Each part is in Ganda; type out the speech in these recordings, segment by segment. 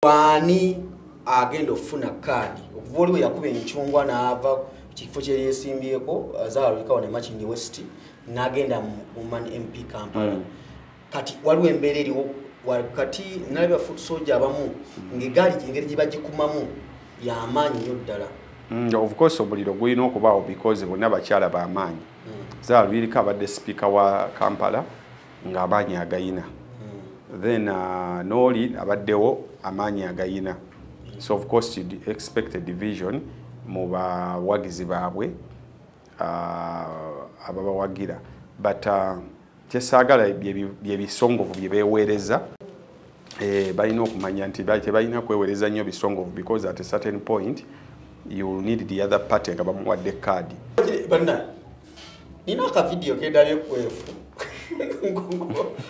Wani agenda ofuna kaadi okuva oli we yakuba enkyungwa n'ava kifo kye yeesimbyeko Zaalulikawo ne Makindye West n'agenda mu Man MP Kampala. Kati waliwo embeera eriwo kati nalabye foot soldier abamu ng'eggaali engeri gye bagikumamu y'amaanyi nnyo ddala. Of course omuliro gulina okubaawo because bonna bakyala b'amaanyi. Zaalulika abadde sipiika wa Kampala ng'amaanyi agayina. Then n'oli abaddewo amaanyi agayina. So of course you'd expect a division mu bawagizi baabwe ababawagira. But kyesaagala bye bisongovu bye beeweereza. Balina okumanya nti tebalina kweweereza nnyo bisongovu because at a certain point you will need the other party nga bamuwadde kaadi. Banna, nina akavidiyo kendabye kwefu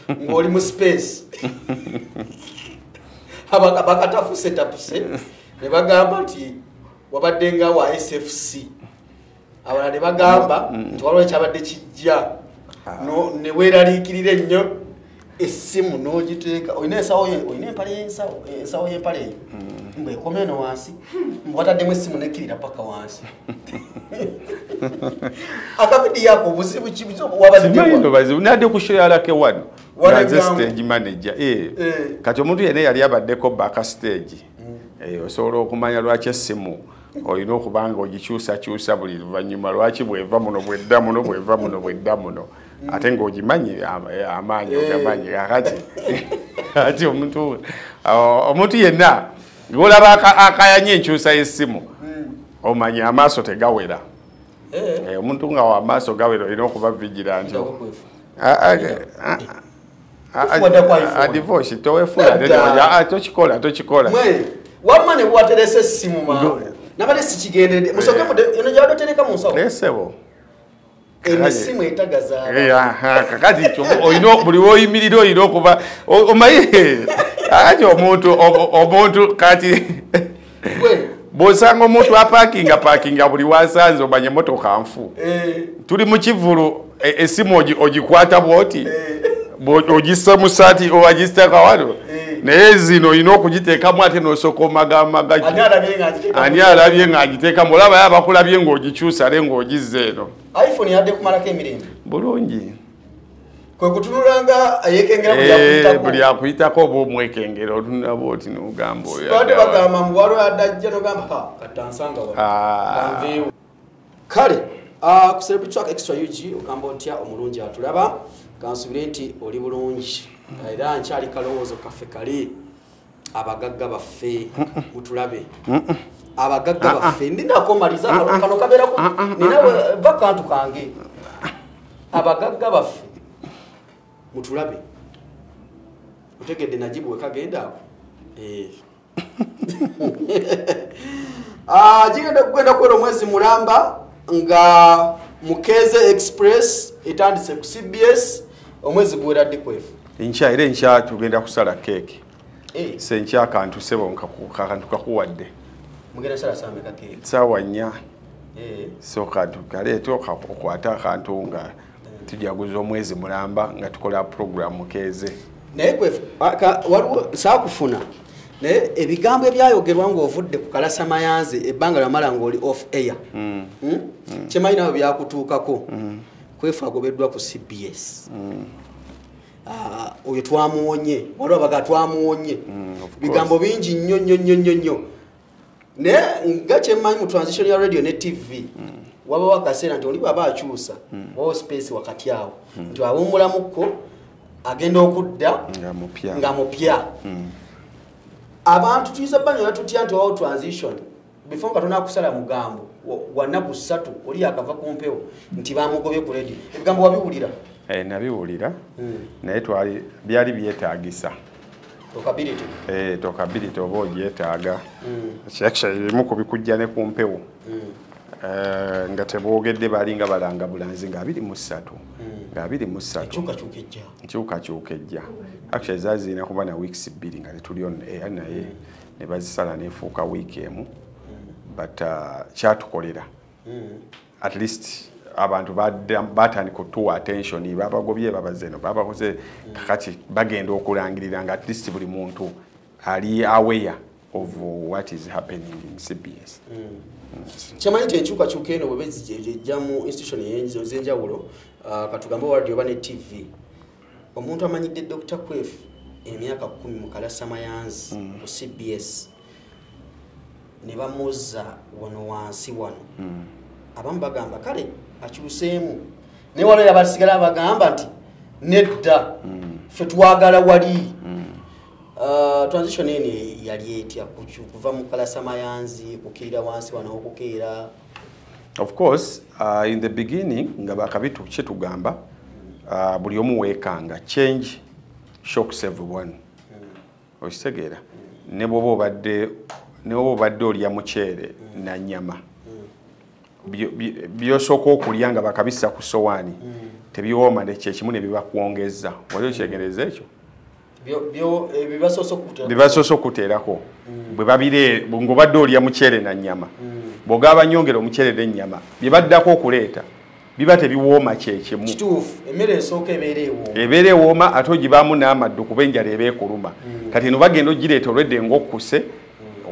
ng'oli mu space bakatafuse tapuse ne bagamba nti wabadde nga wa SFC, abalala ne bagamba nti waliwo ekyabadde kijja ne weeraliikirira ennyo essimu n'ogiteeka. Olina ensawo, olina empale y'ensawo, ensawo y'empale eyo mbwe ekoma eno wansi, mbwe wataddemu essimu nekkirira paka wansi. Akavidiyo ako obuzibu ki wabadde? Bazibu nadde ku show ya Lucky One nga stage manager. Kati omuntu yenna yali abaddeko back stage, osobola okumanya lwaki essimu olina okuba nga ogikyusakyusa buli luvannyuma, lwaki bweva muno bwedda muno, bweva muno bwedda muno, ate ng'ogimanyi amaanyi ogamanyi. Kakati ati omuntu yenna ng'olaba akayanye enkyusa y'essimu, omanya amaaso tegawera. Omuntu nga amaaso gawera olina okuba vigilant. Divorce towefuula, tokikola tokikola. Wamma ne bwaterese essimu mangu nabadde sikigenderedde. Musooke eno gy'abadde otereka mu nsawo. Esebo eno essimu etagaza. Kakati olina buli w'oyimirira olina okuba omanyi. Kakati omuntu kati bw'osanga omuntu apaakinga paakinga buli wasanze omanye emotoka nfu. Tuli mu kivvulu, essimu ogikwata bw'oti ogissa mu ssaati owagisiteeka wano, naye zino olina okugiteekamu ate n'osooka omagamaga ani alabye ng'agiteekamu, olaba abakulabye ng'ogikyusa ate ng'ogizza eno. iPhone yadde kumalako emirembe bulungi, kwe kutunula nga yeekengera buli akuyitako oba omwekengera otunula bw'oti n'ogamba oyo. Badde bagamba mbu waliwo adajja n'ogamba kata nsanga wano kanveewo. Kale ku Celebrity Track Extra UG ogamba otya omulungi atulaba? Kansubire nti oli bulungi era nkyali kalowoozo kaffe kali abagagga baffe mutulabe. Abagagga baffe ndinako maliza kano kabeerako nina va kantu kange. Abagagga baffe mutulabe. Otegedde Najibu we kagenda ako. Gigenda kugenda kwera omwezi mulamba nga Mukeze Express etandise ku CBS omwezi guwera ddi kwefu? Enkya, era enkya tugenda kusala keeki. Se enkya akantu sebo akantu kakuwadde. Mugenda sala saa mmeka keeki? 4:00. So kantu kaleete okwate akantu nga tujaguza omwezi mulamba nga tukola program Mukeze. Naye kwefu waliwo saakufuna naye ebigambo ebyayogerwa ng'ovudde ku Kalasa Mayanzi ebbanga lyamala ng'oli off air. Kyemanyi nabo byakutuukako. Kwefu agobeddwa ku CBS. Oyo twamuwonye, waliwo abaga twamuwonye. Bigambo bingi nnyo nnyo nnyo nnyo nnyo. Naye nga kyemmanyi mu transition ya radio ne TV, wabawo akaseera nti oli bw'aba akyusa, wabawo space wakati awo. Nti awummulamuko agenda okudda nga mupya. Abantu tuyinza banyola tutya nti wabawo transition before nga tonakusala mugambo wa nnaku 3 oli akava ku mpewo nti bamugobye ku radio. Ebigambo wabiwulira? Nabiwulira naye twali byali byetaagisa. Talkability. Talkability oba ogyetaaga. Actually ebimu ku bikujja ne ku mpewo. Nga teboogedde balinga balanga bulanzi nga 23. Nga 23. Enkyukakyuka ejja. Enkyukakyuka ejja. Actually zaali zirina kuba na weeks 2 nga tetuli on air naye ne bazisala n'efuuka wiiki emu. But kyatukolera. At least abantu batandika okutuwa attention, babagobye babaze eno babakoze kakati bagenda okulangirira nga at least buli muntu Ali aware of what is happening in CBS. Kyamanyi nti enkyukakyuka eno bwe ejja mu institution ez'enjawulo, katugambe radio oba ne TV, omuntu amanyidde Dr. Kwefu emyaka 10 mu Kalasa Mayanzi ku CBS ne bamuzza wano wansi wano, abamu bagamba kale akyuseemu, naye waliwo abasigala bagamba nti nedda, ffe twagala wali. Transition eno yali etya kuva mu Kalasa Mayanzi kukkirira wansi wano okukeera? Of course, in the beginning nga bakabitu kyetugamba, buli omu weekanga change shocks everyone. Okitegeera? Ne bw'oba obadde olya muceere na nnyama, by'osooka okulya nga bakabissa ku sowaani tebiwooma, kyekimu ne bibakwongeza. Wali okyegereza ekyo? Byebasoose okuteerako bwe babire, ng'obadde olya muceere na nnyama, bw'ogaba nyongera omuceere n'ennyama, bye baddako okuleeta biba tebiwooma kyekimu. Kituufu, emmere esooka ebeera ewooma. Ebeera ewooma, ate ogibaamu n'amaddu kuba enjala eba ekuluma. Kati eno bagenda ogireeta olwedde ng'okkuse,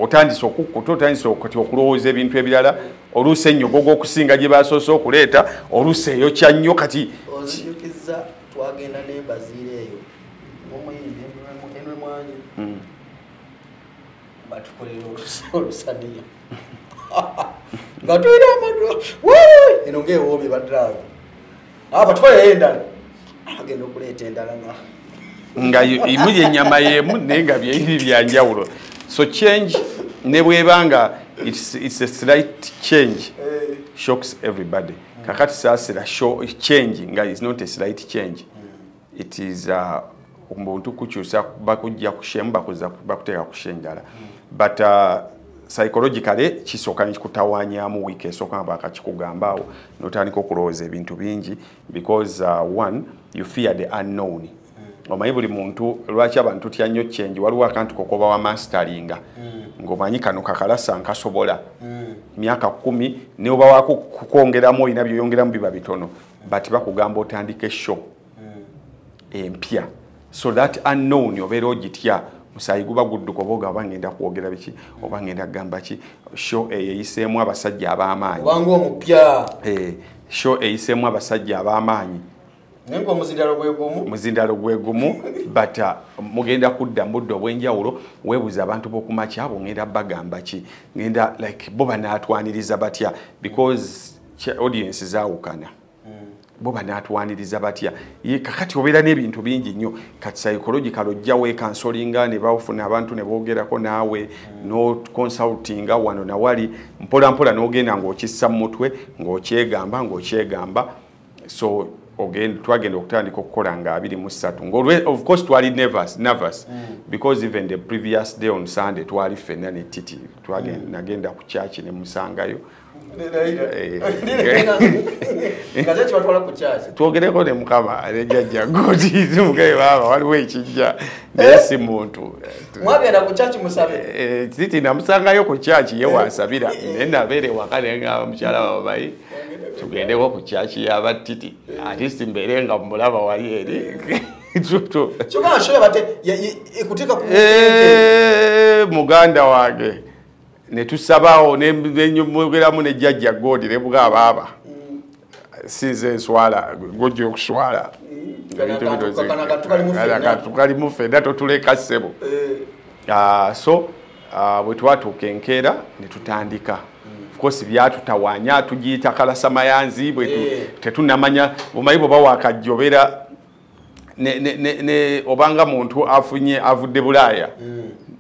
otandise okukkuta, otandise kati okulowooza ebintu ebirala, oluusi ennyogogo okusinga gye basoose okuleeta, oluusi eyokya nnyo kati. Onzijukiza twagenda n'embaziira eyo omuyimbi Henry Mwanje, batukolera olusaniya nga tulina amaddu eno ng'ewoomye, badrago batwaleyo endala, agenda okuleeta endala nga nga imuli ennyama y'emu naye nga byeri byanjawulo. So change ne bwebanga it's a slight change, shocks everybody. Kakati saasira show change nga is not a slight change, it is omuntu kukyusa, bakujja kushemu, bakuza bakuteeka ku endala, but psychologically kisooka nekikutawanyamu. Wiiki esooka nga bakakikugambaawo notandika okulowooza ebintu bingi because one, you fear the unknown. Omanyi buli muntu lwaki abantu tutya nnyo change? Waliwo akantu kokoba wa masteringa ng'omanyi kano kakalasa nkasobola myaka 10, ne oba wako kukwongeramu olina byoyongeramu biba bitono, but bakugamba otandika show empya, so that unknown obeera ogitya, musaayi guba gudduka, oba ogamba ngenda kwogera biki oba ngenda kugamba ki? Show eyo eyiseemu abasajja ab'amaanyi. Obanga omupya. Show eyiseemu abasajja ab'amaanyi. Naye nga omuzindalo gwe gumu. Muzindalo gwe gumu, but mugenda kudda mudde obw'enjawulo. Weebuuza abantu b'okumakya abo ngenda bagamba ki, ngenda like bo banaatwaniriza batya? Because audience zaawukana, bo banaatwaniriza batya? Ye kakati obeera n'ebintu bingi nnyo. Kati psychological ojja weecounsellinga ne bafuna abantu ne boogerako naawe, no consultinga wano nawali, mpola mpola n'ogenda ng'okissa mu mutwe, ng'okyegamba, ng'okyegamba. So ogenda, twagenda okutandika okukola nga 23, of course twali nervous because even the previous day on Sunday twali ffenna ne Titi, twagenda, nagenda ku church ne musangayo. Nga ze kibatwala ku kyaki? Twogereko ne Mukama ne jjajja godi, mugaye baaba waliwo ekijja naye si muntu. Mwagenda ku kyaki musabe? Titi namusangayo ku kyaki, ye wansabira, naye nabeere waka naye nga mukyala wabayi tugendeko ku kyaki y'abatiti, at least mbeere nga mulaba wali eri. Kyokka show yabadde ekuteeka ku Muganda wange ne tusabaawo nenyogeramu ne jjajja godi ne buga baaba sinze nswala gojja okuswala. Kano akantu kalimu ffenna. Akantu kalimu ffenna, totuleka ssebo. So bwe twatuuka enkeera ne tutandika, of course byatutawaanya, tugiyita Kalasa Mayanzi bwe tetunamanya. Omanyi bw'oba wakajja obeera ne obanga muntu afunye avudde Bulaaya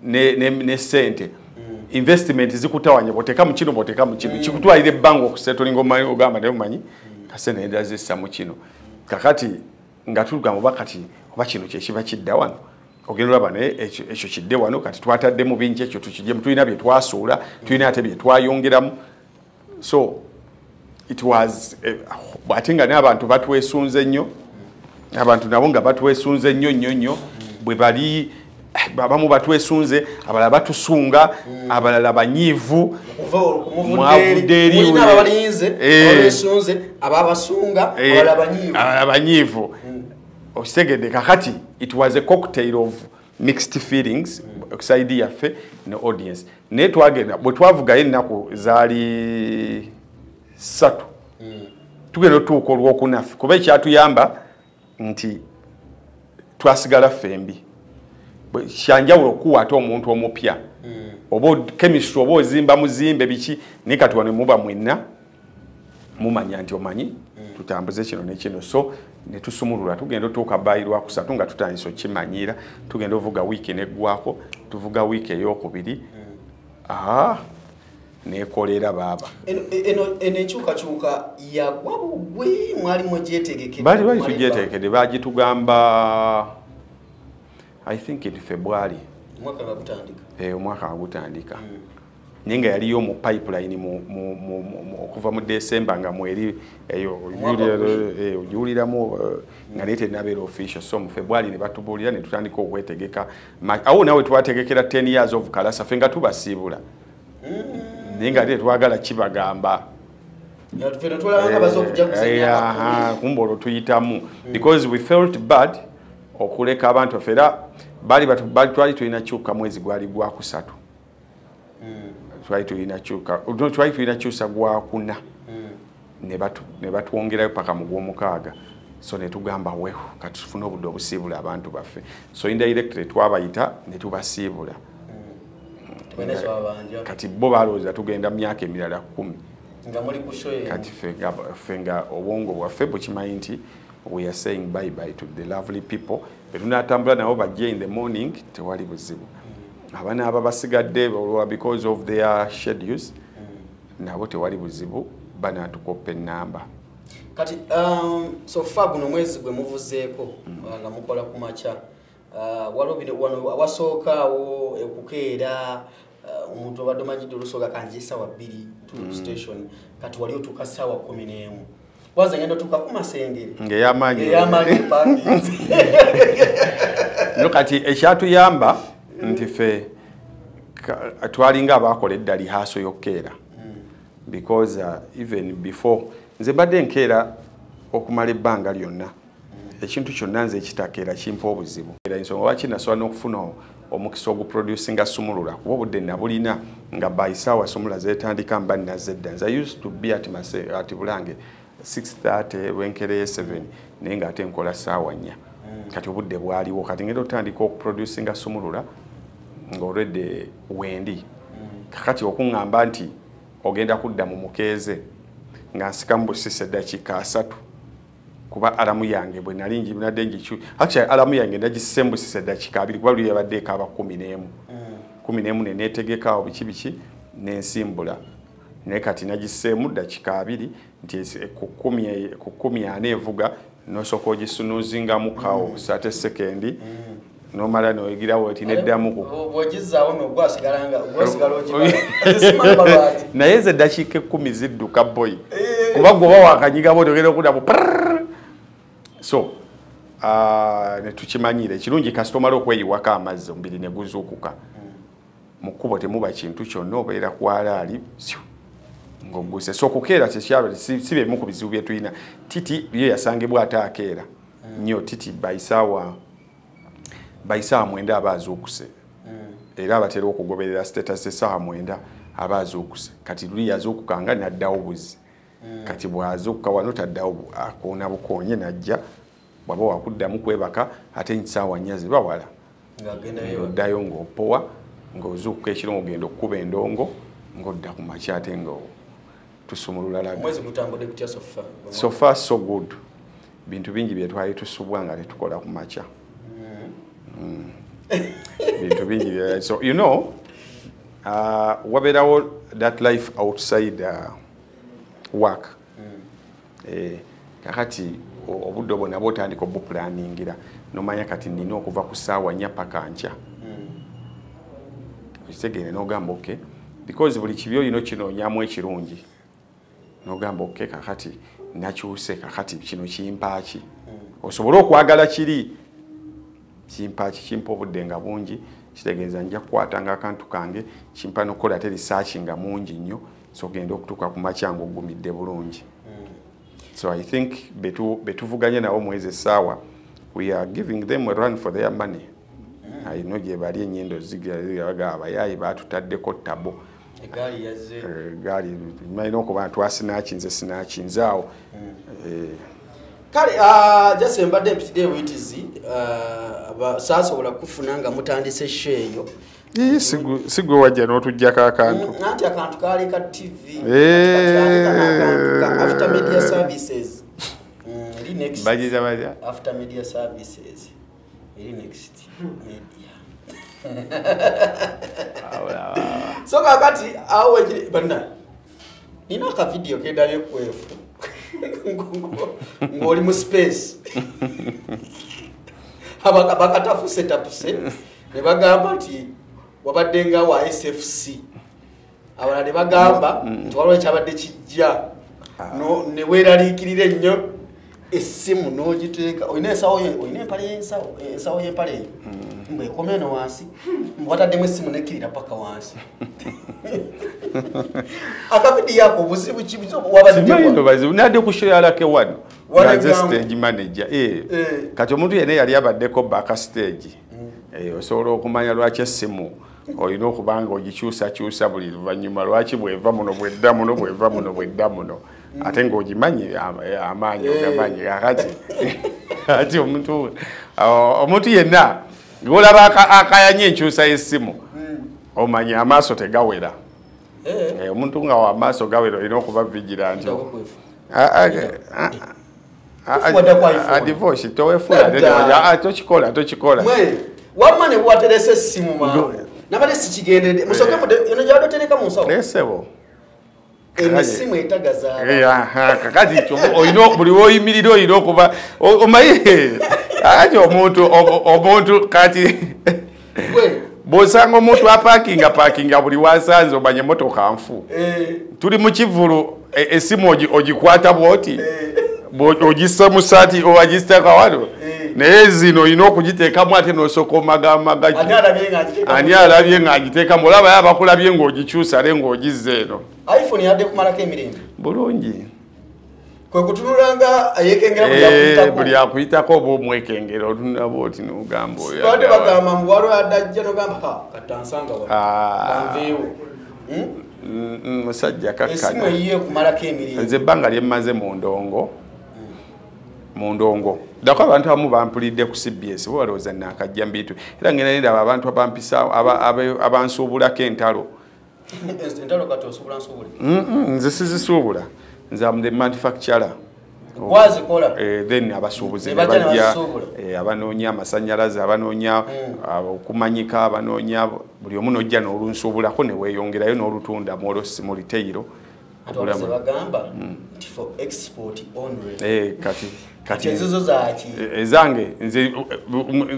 ne sente, investment zikutawanya, bw'oteeka mu kino, bw'oteeka mu kino, kikutwalira ebbanga okusettlinga. Omanyi ogamba naye omanyi kasente nenda zissa mu kino. Kakati nga tugamba oba kati oba kino kyekiba kidda wano, ogenda olaba naye ekyo kidde wano. Kati twataddemu bingi, ekyo tukijjemu, tulina bye twasuula, tulina ate bye twayongeramu. So it was ate nga n'abantu batwesunze nnyo, abantu nabo nga batwesunze nnyo nnyo nnyo. Bwe bali abamu batwesunze, abalala batusunga, abalala banyiivu. Mwavudde eri mulina ababalinze, ababesunze, ababasunga, abalala banyiivu. Abalala banyiivu, okitegedde? Kakati it was a cocktail of mixed feelings. side yaffe ne audience. Naye twagenda bwe twavugayo ennaku zaali 3 tugenda otuuka olwokuna kuba ekyatuyamba nti twasigala ffembi. Kyanjawulo okuwa ate omuntu omupya oba chemistry oba ozimba muzimbe biki, naye kati wano muba mwenna mumanya nti omanyi tutambuze kino ne kino. So ne tusumulula tugenda otuuka bbayi lwakusatu nga tutandise okimanyira, tugenda ovuga wiiki neggwako, tuvuga wiiki eyokubiri nekolera baaba. Eno enkyukakyuka yagwa bugwi, mwali mugyetegekedde? Bali tugyetegekedde, bagitugamba I think in February. Omwaka nga gutandika. Omwaka nga gutandika. Naye nga yaliyo mu pipeline okuva mu December nga mweri eyo ogiwuliramu nga naye tennabeera official. So mu February ne batubuulira ne tutandika okwetegeka. Awo nawe twategekera 10 years of Kalasa ffe nga tubasiibula. Naye nga ate twagala kibagamba. Kumbe olwo tuyitamu because we felt bad okuleka abantu baffe era bali twali tulina kyuka mwezi gwali gwakusatu. Twali tulina kyuka, twali tulina kyusa gwakuna ne batwongerayo paka mu gwomukaaga. So ne tugamba weho kati tufune obudde obusiibula abantu baffe. So indirectly twabayita ne tubasiibula. Kati bo balowooza tugenda mu myaka emirala 10. Nga muli ku show eno. Kati ffe nga obwongo bwaffe bukimanyi nti we are saying bye bye to the lovely people. Betunatambula nabo bajje in the morning tewali buzibu. Abaana aba basigadde because of their schedules nabo tewali buzibu, banaatukopa ennamba. Kati so far guno mwezi gwe muvuzeeko nga mukola ku makya, waliwo bino wano awasooka awo okukeera omuntu obadde omanyidde olusooka kanje essaawa 2 tu station, kati wali otuuka ssaawa 11. Waza ngenda otuuka ku Masengere ng'eyamaanyi no. Kati ekyatuyamba nti ffe twalinga abakola edda rehearsal y'okukeera because even before nze mbadde nkeera okumala ebbanga lyonna. Ekintu kyonna nze ekitakeera kimpa obuzibu. Era ensonga lwaki nasobola n'okufuna omukisa oguproducinga Sumulula kuba obudde nabulina nga by ssaawa Sumulula zeetandika mba nnazze dda. Nze I used to be at Bulange 6:30 lwenkereyo 7 naye ng'ate nkola ssaawa 4. Kati obudde bwaliwo, kati ngenda otandika okuproducinga Sumulula nga already wendi. Kakati okuŋŋamba nti ogenda kudda mu mukeeze nga nsika mu busisi eddakiika 3 kuba alamu yange bwe nali nagibadde ngichu actually alamu yange nagisse mu busisi eddakiika 2 kuba luli yabadde ekaaba 11 11 ne neetegeka awo biki biki nensimbula, naye kati nagisseemu ddakiika 2 nti ku 14 evuga n'osooka ogisnoozingamu kawo 30 sekendi nomala noyigirawo oti neddamu bw'ogizaawo n'ogwasigala ogibala. Naye ze eddakiika 10 zidduka boyi kuba gwe oba wakanyigamu ogenda okuddamu. So ne tukimanyira ekirungi kasita omala okweyiwako amazzi omubiri ne guzuukuka. Mu kkubo temuba kintu kyonna, obeera kwalaali ng'ogguse. So okukeera kyekyalo si byemu ku bizibu bye tulina. Titi ye yasangibwa ate akeera nnyo. Titi by ssaawa 9 aba azuukuse. Era abatera okugoberera status essaawa 9 aba azuukuse. Kati luli yazuukukanga n'addawo buzi. Kati bw'azuukuka wano taddawo, akoona bukoonye n'ajja, bw'aba wakuddamu kwebaka ate essaawa 4 ziba wala. Ng'oddayo ng'opowa, ng'ozuukuka ekiro ng'ogenda okkuba endongo, ng'odda ku makya ate nga tusumulula laga. Omwezi gutambudde gutya so far? So far so good. Bintu bingi bye twali tusubwa nga tetukola ku makya. Bintu bingi. So you know, wabeerawo that life outside work. Kakati obudde obwo nabwo otandika obupulaningira nomanya kati nina okuva ku ssaawa 4 paka nkya. Okitegeere n'ogamba okay, because buli kibi olina okinoonyamu ekirungi n'ogamba okay kakati nakyuse, kakati kino kimpa ki osobole okwagala kiri kimpa ki, kimpa obudde nga bungi, kitegeeza nja kukwatanga akantu kange, kimpa n'okukola ate research nga mungi nnyo, so ogenda okutuuka ku makya ng'oggumidde bulungi. So I think betuvuganye nabo mwezi essaawa, we are giving them a run for their money. Ayino gye bali ennyindo zigira abayaayi baatutaddeko tabo. Egaali yazze. Egaali malina okuba twasinakinze sinakinze awo. Kale jase mbadde mpitidde buyitizi saasobola kufuna nga mutandise show eyo. Sigwe wajja n'otuggyako akantu. Anti akantu kaali ka TV. After Media Services. Eri next. Bagiza baja. After Media Services. Eri next media. So kakati awo banna. Nina ka video kedalye kwefu. Ngoli mu space. Bakatafuse tapuse ne bagamba nti wabadde nga wa SFC. Abalala ne bagamba nti waliwo ekyabadde kijja. No ne weeraliikirira ennyo essimu n'ogiteeka. Olina ensawo ye, olina empale y'ensawo, ensawo y'empale eyo. Mbu ekoma eno wansi, mbu wataddemu essimu n'ekkirira paka wansi. Akavidiyo ako buzibu ki wabadde bazibu nadde ku show ya Lucky One. Nze stage manager. Kati omuntu yenna yali abaddeko back stage. Osobola okumanya lwaki essimu olina okuba nga ogikyusakyusa buli luvannyuma lwaki bweva muno bwedda muno bweva muno bwedda muno. Ate ng'ogimanyi amaanyi ogamanyi kakati. Ati omuntu yenna ng'olaba akayanye enkyusa y'essimu omanyi amaaso tegawera. Omuntu nga amaaso gawera olina okuba vigilant. Adivosi towefuula tokikola tokikola. Wamma ne bwaterese essimu mangu. Nabadde sikigenderedde. Musooke mudde eno gy'abadde otereka mu nsawo. Lesebo. Eno essimu etagaza. Kakati olina buli w'oyimirira olina okuba omanyi ati omuntu kati bw'osanga omuntu apaakinga paakinga buli w'asanze omanye emmotoka nfu. Tuli mu kivvulu essimu ogikwata bw'oti ogissa mu ssaati ogissako wano. Naye zino olina okugiteekamu ate n'osooka omagamaga. Ani alabye ng'agiteekamu olaba abakulabye ng'ogikyusa ate ng'ogizza eno. iPhone yadde kumalako emirembe. Bulungi. Kwe kutunula nga ayekengera buli akuyitako. Buli akuyitako oba omwekengera otunula bw'oti n'ogamba oyo. Badde bagamba mbu waliwo adde ajja n'ogamba ha kati ansanga wano. Kanveewo. Musajja kakkana. Essimu eyiye kumalako emirembe. Nze ebbanga lye mmaze mu ndongo. Mu ndongo. Ddako abantu abamu bampulidde ku CBS bo balowooza naakajja mbitu. Era ngenda ne ndaba abantu abampisa abansuubulako entalo. Entalo kati osuubula nsuubule? Nze sizisuubula. Nze am the manufacturer. Gwazikola. Then abasuubuzi ne bajja abanoonya amasannyalaze, abanoonya okumanyika, abanoonya buli omu n'ojja n'olunsuubulako ne weeyongerayo n'olutunda mu olusi mu retail. Ate bagamba nti for export only. Kati ezizo zaaki? Ezange nze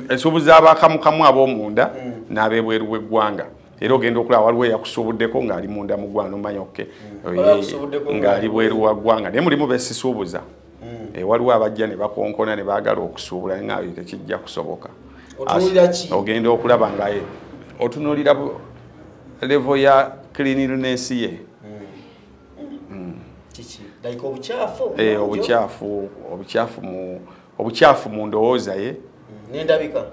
ensuubuzi abakamukamu ab'omunda n'ab'ebweru w'eggwanga. Era ogenda okulaba waliwo eyakusuubuddeko ng'ali munda mu ggwanga n'omanya okay ng'ali bweru wa ggwanga. Naye mulimu besisuubuza. Waliwo abajja ne bakonkona ne baagala okusuubula nga tekijja kusoboka. Otunuulira ki? Ogenda okulaba nga otunuulira level ya cleanliness ye. Kiki? Like obucaafu? Obucaafu mu ndowooza ye. N'endabika?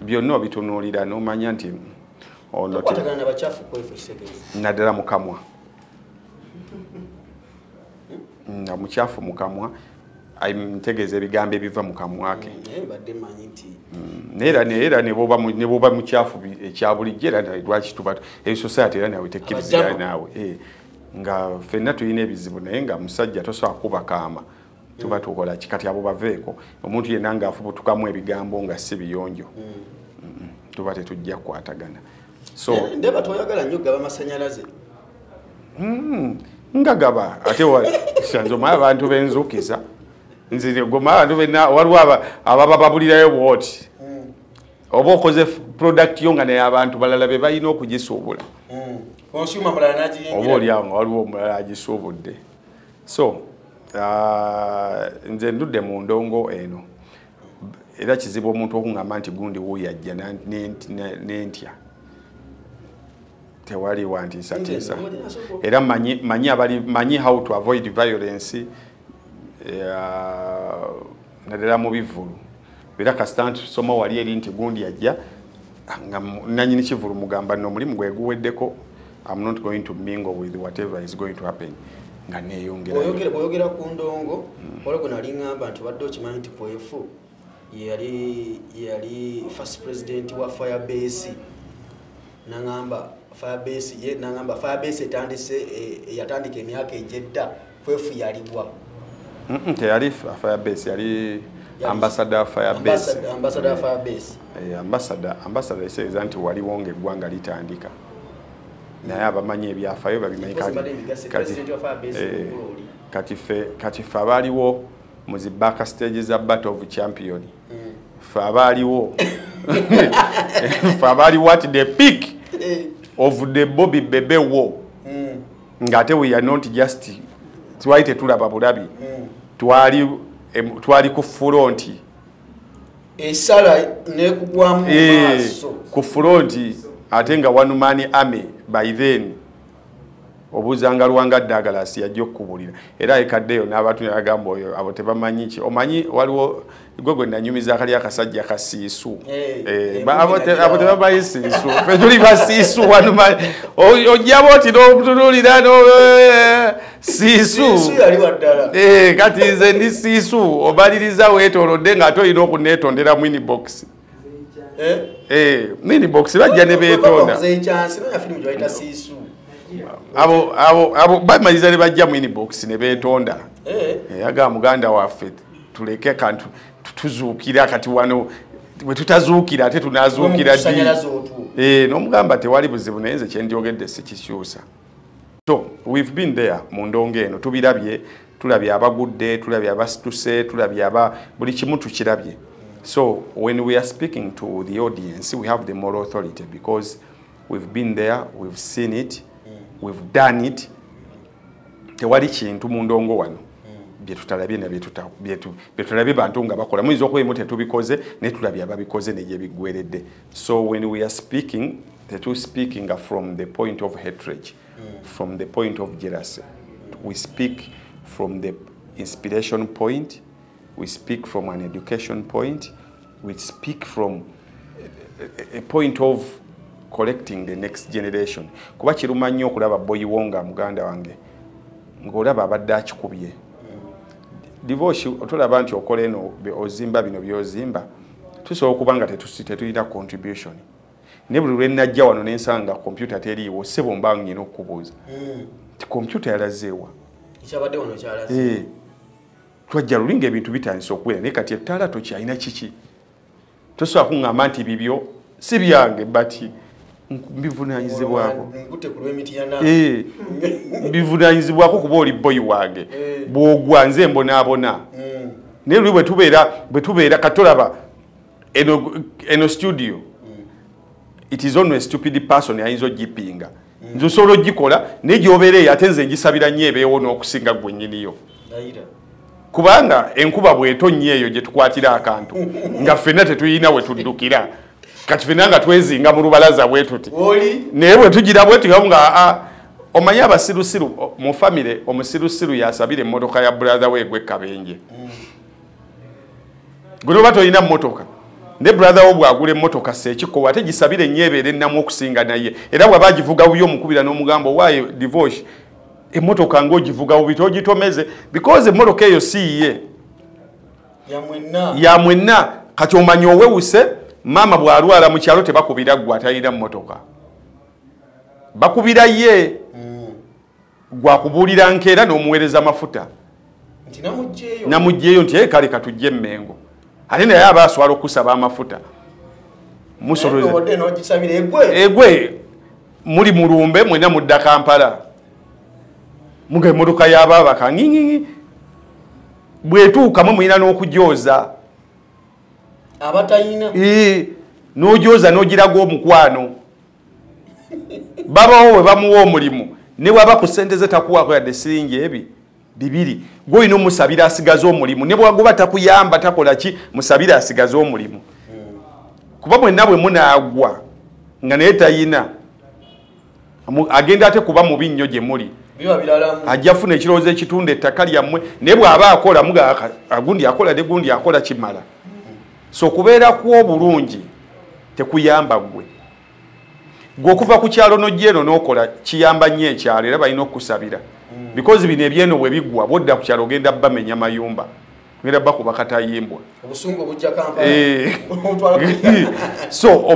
Byonna obitunuulira n'omanya nti ono tokwatagana na bakyafu kwefu kitegeeza. Naddala mu kamwa. Nga mukyafu mu kamwa, ntegeeza ebigambo ebiva mu kamwa ke. Naye mbadde mmanyi nti Naye era ne bw'oba mukyafu ekya bulijjo era lwaki tuba society era nawe tekkiriziganya naawe. Nga ffenna tulina ebizibu naye nga musajja tosobola kuba kaama. Tuba tukola ki kati abo baveeko. Omuntu yenna ng'afubutukamu ebigambo nga si biyonjo. Tuba tetujja kukwatagana. So ndeba toyagala nnyo gaba masannyalaze. Ngagaba ate nze omanyi abantu benzukiza. Nze goma abantu benna waliwo ababa babulirayo bw'oti. Oba okoze product yo nga naye abantu balala be balina okugisuubula. Consumer mulala n'agiyingira. Oba oli awo nga waliwo omulala agisuubudde. So nze ndudde mu ndongo eno. Era kizibu omuntu okuŋŋamba nti gundi wuuyo ajja n'entya. Tewali wantiisatiisa. Era manyi how to avoid violence naddala mu bivvulu. Era kasita nsoma wali eri nti gundi ajja Nga nanyini kivulu mugamba no mulimu gwe guweddeko, I'm not going to mingle with whatever is going to happen. Nga neeyongera. Oyogera ku ndongo, waliwo gwe nali ŋŋamba nti obadde okimanyi nti Kwefu yali first president wa Firebase. Nangamba Firebase, ye nangamba Firebase etandise, yatandika emyaka egyedda, Kwefu yaliwa. Teyali Firebase, yali ambassador Firebase. Ambassador Firebase. Ambassador eseeza nti waliwo ng'eggwanga litandika. Naye abamanyi ebyafaayo babimanyi. Kati ffe abaaliwo mu zi back stage za Battle of Champion. Ffe abaaliwo at the peak of the Bobby Bebe war. Ng'ate we are not just twali tetulaba bulabi. Twali ku front. Esala nekugwamu maaso. Ku front ate nga one man army by then. Obuzanga Lwanga Douglas yajja okukubulira. Era ekaddeyo n'abantu n'agamba oyo abo tebamanyi ki. Omanyi waliwo gwe nanyumiza akali akasajja kasiisu. Abo tebamanyi siisu. Ffe tuli basiisu one man. Ojjabo oti n'omutunuulira no siisu. Siisu yali wa ddala. Kati nze ndi siisu obaliriza weetoolodde ng'ate olina okuneetondera mu inbox. Inbox bajja ne beetonda. Abo bamaliza ne bajja mu inbox ne beetonda. Yaga muganda waffe tuleke kantu tuzuukira kati wano bwe tutazuukira ate tunaazuukira ddi. N'omugamba tewali buzibu naye nze kye ndyogedde sikikyusa. So we've been there mu ndongo eno, tubirabye, tulabye abagudde, tulabye abasituse, tulabye aba buli kimu tukirabye. So when we are speaking to the audience, we have the moral authority because we've been there, we've seen it, we've done it. Tewali kintu mu ndongo wano bye tutalabye na bye tulabye bantu nga bakola. Muyinza okuba tetubikoze naye tulabye ababikoze ne gye biggweredde. So when we are speaking, tetu speaking from the point of hatred, from the point of jealousy. We speak from the inspiration point, we speak from an education point, we speak from a point of collecting the next generation. Kuba kiruma nnyo okulaba boyi wonga muganda wange ng'olaba abadde akikubye. Divorce otolaba nti okola eno ozimba bino by'ozimba, tusobola okuba nga tetulina contribution. Ne buli lwe najja wano ne nsanga kompyuta teriiwo, ssebo mba nnina okukubuuza nti kompyuta yalazeewa? Ekyabadde wano kyalaze. Twajja luli ng'ebintu bitandise okuwera naye kati ettaala tokyalina kiki. Tosobola kuŋŋamba nti bibyo si byange, but mbivunaanyizibwako. Mbivunaanyizibwako kuba oli boyi wange. Bw'ogwa nze mbonaabona. Naye luli bwe tubeera katolaba eno studio. It is only a stupid person ayinza ogipinga. Nze osobola ogikola naye gy'obeera eyo ate nze ngisabira nnyo ebeewo n'okusinga ggwe nnyiniyo. Kubanga enkuba bw'etonnya eyo gye tukwatira akantu nga ffenna tetulina we tuddukira. Kati ffenna nga twezinga mu lubalaza bwe tuti. Naye bwe tugira bwe tuti nga omanyi abasirusiru mu famire, omusirusiru yasabira emmotoka ya brother we egwe kabenje. Gwe oba tolina mmotoka, ne brother wo bw'agula emmotoka seekikowa ate gisabire nnyo ebeere ennamu okusinga naye. Era bw'aba agivuga bubi omukubira n'omugamba owaaye divorce, emmotoka ng'ogivuga bubi togitomeze because emmotoka eyo si yiye. Ya mwenna. Kati omanyi owewuse, maama bw'alwala mu kyalo tebakubira ggwe atalina mmotoka. Bakubira ye. Gwakubuulira nkeera n'omuweereza amafuta. Namuggyeyo nti kale katujje emmengo. Ate naye aba aswala okusaba amafuta. Egwe muli mulumbe mwenna mudda Kampala. Muga emmotoka y'abaabaka ngingingi. Bw'etuuka mwe mulina n'okujooza. Abatayina. N'ojooza n'ogiraga omukwano. Babawo bwe bamuwa omulimu ne bw'aba ku ssente ze takuwaako yadde siringi ebi bibiri, gw'olina omusabira asigaze omulimu. Ne bw'agoba takuyamba takola ki, musabire asigaze omulimu. Kuba mwenna bwe munaagwa nga naye tayina, agenda ate kuba mubi nnyo gye muli. Ajja funa ekirowoozo ekitunda ettaka lyammwe, naye bw'aba akola muga agundi akola ne gundi akola kimala. So okubeera kw'obulungi Tekuyamba ggwe. Gwe okuva ku kyalo n'ojja eno n'okola kiyamba nnyo ekyalo era balina okukusabira. Because bino ebyeno bwe biggwa bw'odda ku kyalo ogenda bamenya mayumba. Ogenda bakuba katayimbwa. Obusungu bujja Kampala. So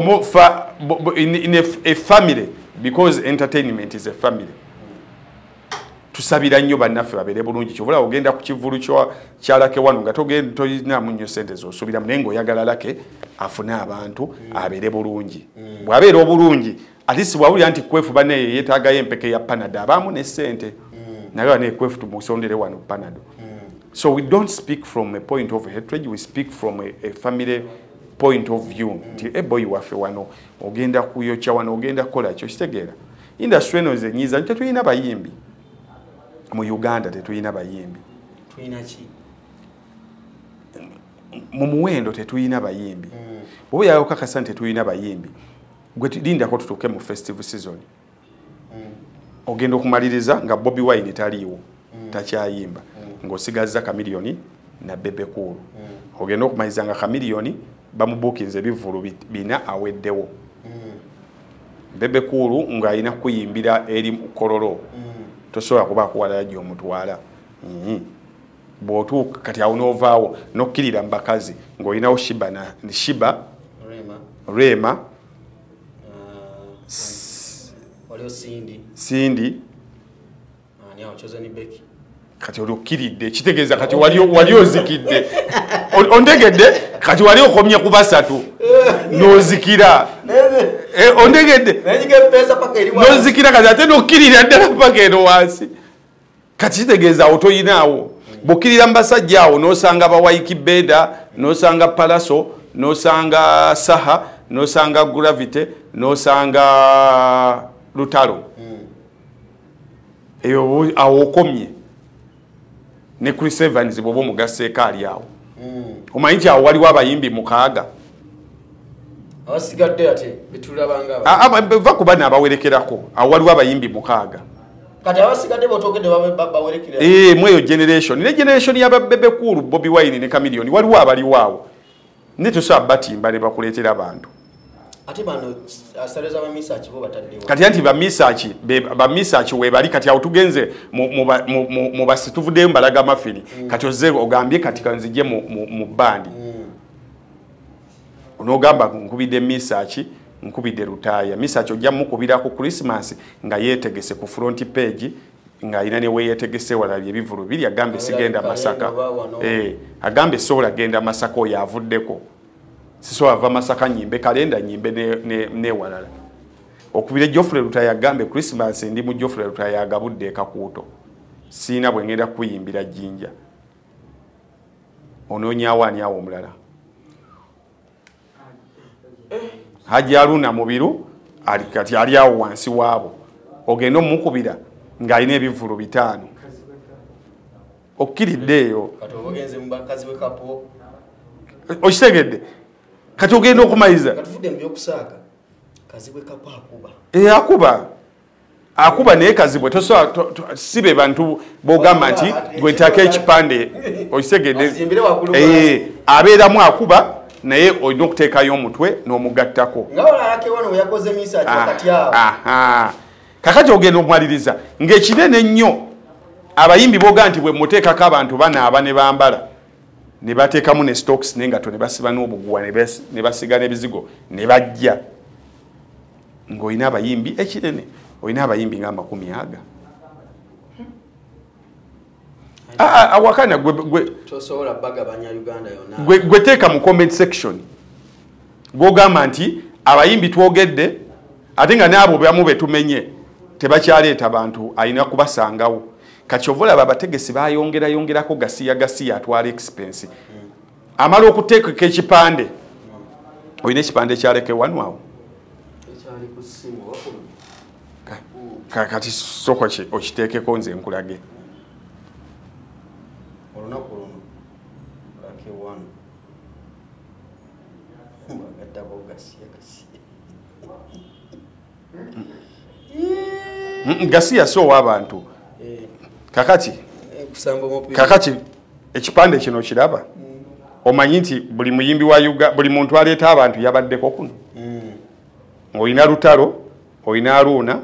in a family, because entertainment is a family. Tusabira nnyo bannaffe babeere bulungi. Kyova ogenda ku kivvulu kya Lucky wano nga tolinamu nnyo ssente z'osuubiramu naye ng'oyagala Lucky afune abantu abeere bulungi. Bw'abeera obulungi at least bw'awulira nti Kwefu bannaye yeetaagayo empeke ya Panado abaamu ne ssente. Naye ne Kwefu tumusondere wano Panado. So we don't speak from a point of hatred, we speak from a family point of view. Nti eboyi waffe wano ogenda kuyokya wano ogenda kukola kyo kitegeera. Industry eno nze nnyiiza nti tetulina bayimbi. Mu Uganda tetulina bayimbi. Tulina ki? Mu muwendo tetulina bayimbi. Bw'oba oyagala okukakasa nti tetulina bayimbi, gwe lindako tutuuke mu festive season. Ogenda okumaliriza nga Bobi Wine taliiwo, takyayimba. Ng'osigazza Chameleone na Bebe Cool. Ogenda okumaliriza nga Chameleone bamubuukinze ebivvulu bina aweddewo. Bebe Cool ng'alina kuyimbira eri mu Kololo. Tosobola kubaako walala gy'omutwala. Bw'otuuka kati awo n'ovaawo n'okkirira mu bakazi ng'olinawo Shiba na Shiba, Rema, waliwo Cindy. Cindy. Ani awo Chosen Becky. Kati oli okkiridde kitegeeza kati wali ozikidde. Ondegedde kati wali okomye ku basatu n'ozikira. Ondegedde n'ozikira kati ate n'okkirira ddala paka eno wansi. Kati kitegeeza awo toyinaawo. Bw'okkirira mu basajja awo n'osanga ba Ykee Benda, n'osanga Palaso, n'osanga Saha, n'osanga Gravity, n'osanga Lutalo. Eyo awo okomye. Ne Chris Evans bw'oba omugasseeko ali awo. Omanyi nti awo waliwo abayimbi mukaaga. Abasigadde ate betulabanga aba. Va ku bano abawerekerako, awo waliwo abayimbi mukaaga. Kati abasigadde b'otoogedde bawerekera. Mu eyo generation. Ne generation y'aba Bebe Cool, Bobi Wine ne Chameleone waliwo abaliwo awo. Ne tosobola batimba ne bakuleetera abantu. Ate bano asale za bamisaaki bo bataddewo. Kati anti bamisaaki weebali kati awo tugenze mu basi tuvuddeyo mbalaga mafini. Kati ozze ogambye kati kanzije mu bandi. Onoogamba nkubidde misaaki, nkubidde Lutaaya. Misaaki ojja mukubira ku Christmas nga yeetegese ku front page ng'alina ne we yeetegese walabye ebivvulu biri agambe sigenda Masaka. Agambe sobola genda Masaka oyo avuddeko. Sisobola ava Masaka nnyimbe kalenda nnyimbe n'ewalala. Okubira Geoffrey Lutaaya agambe Christmas ndi mu Geoffrey Lutaaya agabudde ekakuuto. Siina bwe ngenda kuyimbira Jjinja. Onoonyaawo ani awo omulala? Haji Haruna Mubiru ali kati ali awo wansi waabo. Ogenda omukubira ng'alina ebivvulu 5. Okkiridde eyo. Kati oba ogenze mu bakazi b'e Kapo. Okitegedde? Kati ogenda okumaliza. Kati tuvudde mu by'okusaaga. Kazibwe Kapo akuba. Akuba. Akuba naye Kazibwe tosobola si be bantu b'ogamba nti gwe ntaako ekipande. Okitegedde? Azimbire waggulu wansi. Abeeramu akuba naye olina okuteekayo omutwe n'omugattako. Nga olala wano we yakoze misaaki wakati awo. Kakati ogenda okumaliriza ng'ekinene ennyo abayimbi b'ogamba nti bwe muteekako abantu banaaba ne bambala ne bateekamu ne stocks n'engatto ne basiba n'obuguwa ne basiga n'ebizigo ne bajja ng'olina abayimbi ekinene olina abayimbi nga 20. Awakana gwe tosobola bagabanya Uganda yonna. Gwe teeka mu comment section gw'ogamba nti abayimbi twogedde ate nga n'abo bamu be tumenye tebakyaleeta bantu alina kubasangawo. Kati ova olaba abategesi bayongerayongerako gasiya gasiya atwala expense. Amala okuteekako ekipande. Olina ekipande kya Lucky wano awo? Ekyali ku ssimu wakulu. Kati sooka okiteekeko nze nkulage. Olunaku luno Lucky wano. Bagattako gasiya gasiya. Gasiya si ow'abantu. Kakati kakati ekipande kino kiraba. Omanyi nti buli muyimbi wa Uganda, buli muntu aleeta abantu yabaddeko kuno. Olina Lutalo, olina Aruna,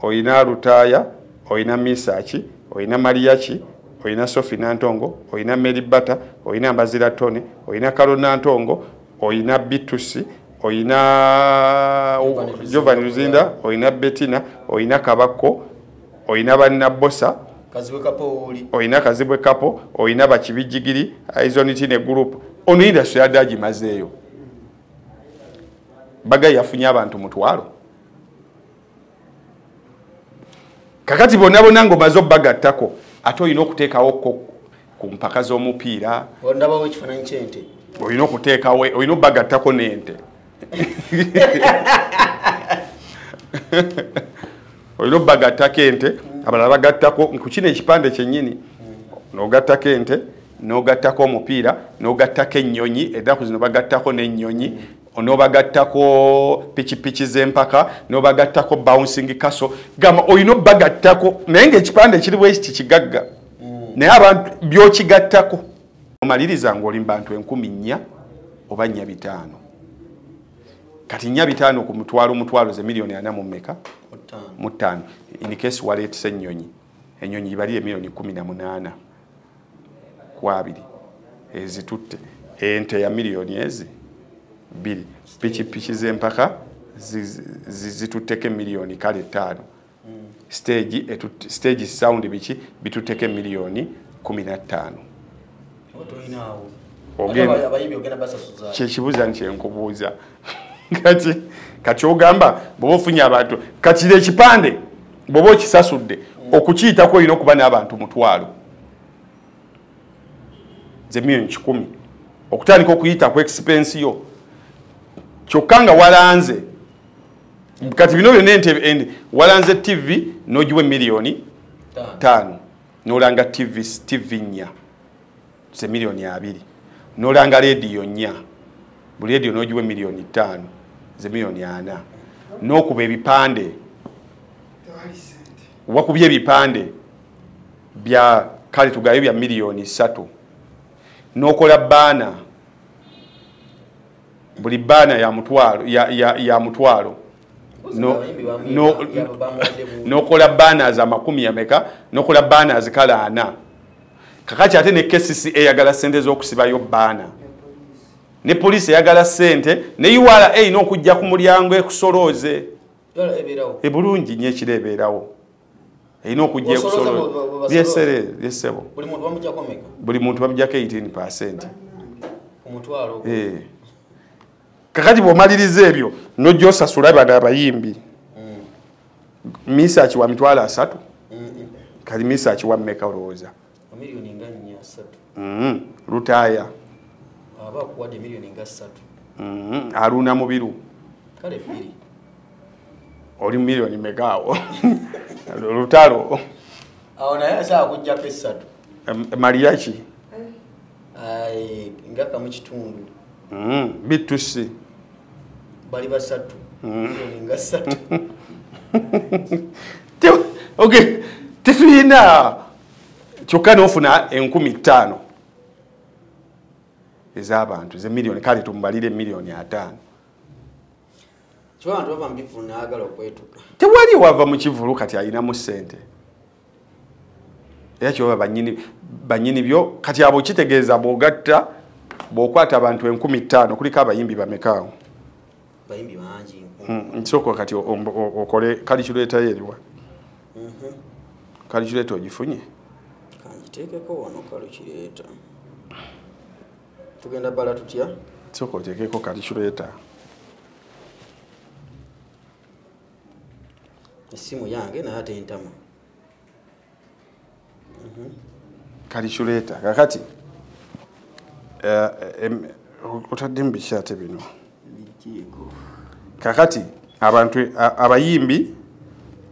olina Lutaya, olina Misaki, olina Mariachi, olina Sophie Nantongo, olina Mary Bata, olina Mbazira Tone, olina Karo Nantongo, olina Bitusi, olina Giovanni Luzinda, olina Bettina, olina Kabako, olina Banna Bosa, Kazibwe Kapo oli. Olina Kazibwe Kapo, olina Bakibijigiri, Aizonitine Group. Ono industry yadde agimazeeyo. Baga yafunye abantu 1,000. Kakati bonna bonna ng'omaze obbagattako, ate olina okuteekawo ku mpaka z'omupiira. Ndabawo ekifaananyi ky'ente. Olina okuteekawo, olina obbagattako n'ente. Olina obbagattako ente, abalala bagattako ku kino ekipande kyennyini. N'ogattako ente, n'ogattako omupiira, n'ogattako ennyonyi, ennaku zino bagattako n'ennyonyi, n'obagattako pikipiki z'empaka, n'obagattako bouncing castle. Gamba olina obbagattako, naye ng'ekipande kiri bwe kiti kigagga. Naye abantu by'okigattako. Omaliriza ng'oli mu bantu 4,000 oba 4,500. Kati 4,500 ku mutwalo, mutwalo ze miliyoni ana mu mmeka? Mu ttaano. In case waleetese ennyonyi, ennyonyi ibalire miliyoni 18 ku abiri ezitutte. Ente ya miliyoni ezi 2. Pikipiki z'empaka zitutteko miliyoni kale 5. Stage sound biki bitutteko miliyoni 15. Kyekibuuza nti nkubuuza. Kati ogamba bw'oba ofunye abantu, kati ekipande bw'oba okisasudde okukiyitako olina okuba n'abantu 1,000. Ze miliyoni 100 okutandika okuyita ku expense yo. Kyokka nga walanze kati bino byonna ente walanze TV n'ogiwa miliyoni 5, n'olanga TV 4 ze miliyoni 2, n'olanga rediyo 4, buli rediyo n'ogiwa miliyoni 5 ze miliyoni 4, n'okuba ebipande wakubye ebipande bya kale tugayo bya miliyoni 3, n'okola baana buli baana ya mutwalo ya mutwalo n'okola baana za 10 yameka, n'okola baana zikala 4. Kakati ate ne KCC eyagala sente z'okusibayo baana, ne poliisi eyagala sente, ne URA erina okujja ku mulyango ekusolooze. Ebulungi nnyo ekiro ebeerawo. Erina okujja ekusolooze. Byesere, byesebo. Buli muntu bamuggyako 18%. Kakati bw'omaliriza ebyo n'ojja osasula bano abayimbi. Misaki wa 300,000. Kali Misaki wa mmeka olowooza? Miliyoni nga 4,300. Lutaaya. Aba akuwadde miliyoni nga 3. Aruna Mubiru. Kale 2. Oli miliyoni mmeka awo? Lutalo. Awo naye asobola okuggyako 3. Mariachi. Ai, nga kamu kitundu. Bitusi. Bali 3. Miliyoni nga 3. Okay, tetulina kyokka n'ofuna 5,000 ez'abantu ze miliyoni kale tumubalire miliyoni 5. Kyokka abantu bava mu bivvulu n'ayagala okwetuga. Tewali wava mu kivvulu kati alinamu ssente. Era kyoba bannyini byo kati abo kitegeeza bw'ogatta bw'okwata abantu 5,000 kuliko abayimbi bameka awo? Bayimbi bangi. Nsooka kati okole calculator eriwa. Calculator ogifunye? Kanjiteekeko wano calculator. Tugenda bala tutya? Sooka oteekeko calculator. Essimu yange naye ate entama. Calculator kakati otaddemu biki ate bino? Kakati abantu abayimbi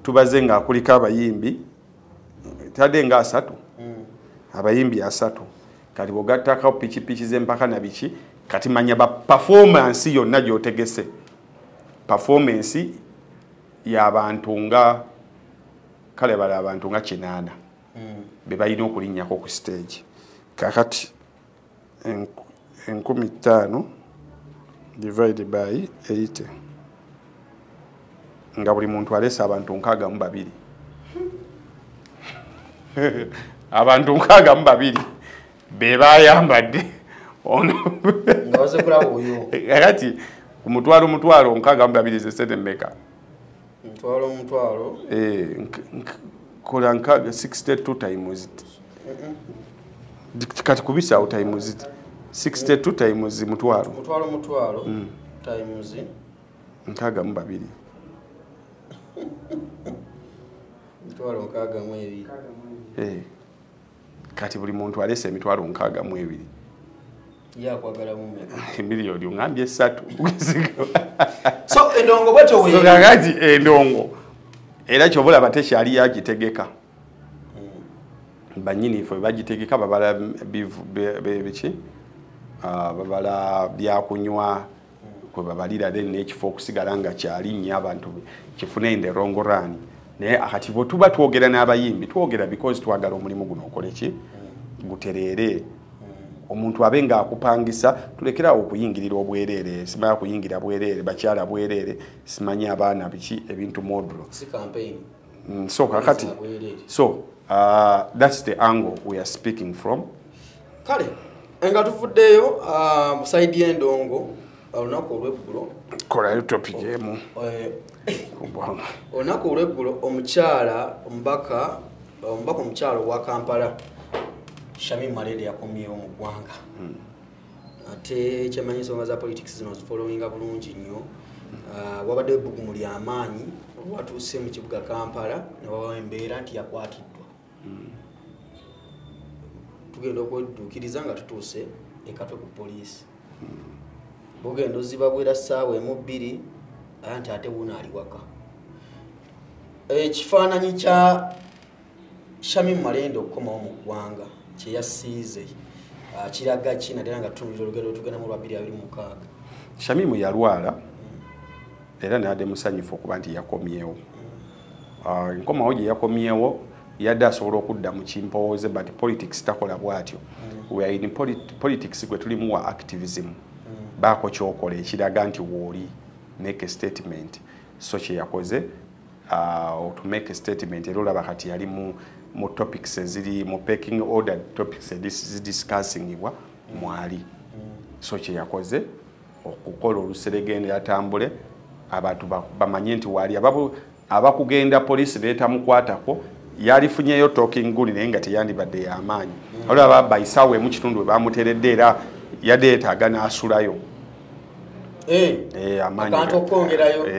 tubaze nga kuliko abayimbi tadde nga 3. Abayimbi 3. Kati bw'ogattako pikipiki z'empaka na biki, kati manya ba performance yonna gy'otegese. Performance y'abantu nga kale bala abantu nga 8 be balina okulinnyako ku stage. Kakati 5,000 divided by 80. Nga buli muntu aleese abantu 62. Abantu 62 be bayambadde. Nga baze kulaba oyo. Kati ku mutwalo 62 ze sente mmeka? Mutwalo. Kola 62 times. Kati kubisa times 62 times mutwalo. Mutwalo times 62. Mutwalo 62. Kati buli muntu alese emitwalo 62. Yakwagala mume. Miliyoni ngambye 3. So endongo bwetyo we. So kakati endongo. Era kyobola batekyali yagitegeka. Banyini ifwe bagitegeka babala biki? Babala byakunywa kwe babalira then n'ekifo okusigala nga kyalinnya abantu kifune in the wrong run. Naye akati bwe tuba twogera n'abayimbi twogera because twagala omulimu guno okole ki? Gutereere. Omuntu abe nga akupangisa tulekerawo okuyingirira obwereere, simanya kuyingira bwereere, bakyala bwereere, simanyi abaana biki ebintu modulo. Si campaign. So kakati so that's the angle we are speaking from. Kale nga tuvuddeyo mu side y'endongo olunaku olw'eggulo kolayo topic emu. Olunaku olw'eggulo omukyala omubaka omukyala wa Kampala Shamim Malende yakomyewo mu ggwanga. Ate kyemanyi ensonga za politics zino zifollowinga bulungi nnyo. Wabaddewo ebbugumu ly'amaanyi olwatuuse mu kibuga Kampala ne wabawo embeera nti yakwatiddwa. Tugenda okwedduukiriza nga tutuuse e Katwe ku poliisi. Bugenda oziba bwera ssaawa 1:02 anti ate wuno ali waka. Ekifaananyi kya Shamim Malende okukomawo mu ggwanga kye yasiize kiraga ki naddala nga tutunulira olugendo lwetugenda mu lwa 2026? Shamimu yalwala era n'adde musanyufu okuba nti yakomyewo. Enkomawo gye yakomyewo yadde asobola okudda mu kimpowooze, but politics takola bw'atyo. We are in politics gwe tulimu wa activism. Baako ky'okola ekiraga nti wooli, make a statement. So kye yakoze to make a statement era olaba kati yali mu topics eziri mu pecking order topics ezidiscussingibwa mwali. So kye yakoze okukola oluseregende atambule abantu bamanye nti wali abakugenda poliisi beetamukwatako yalifunyeyo talking good naye nga teyandibadde y'amaanyi. Olaba bayisawe mu kitundu we bamuteredde era yadde yeetaaga n'asulayo.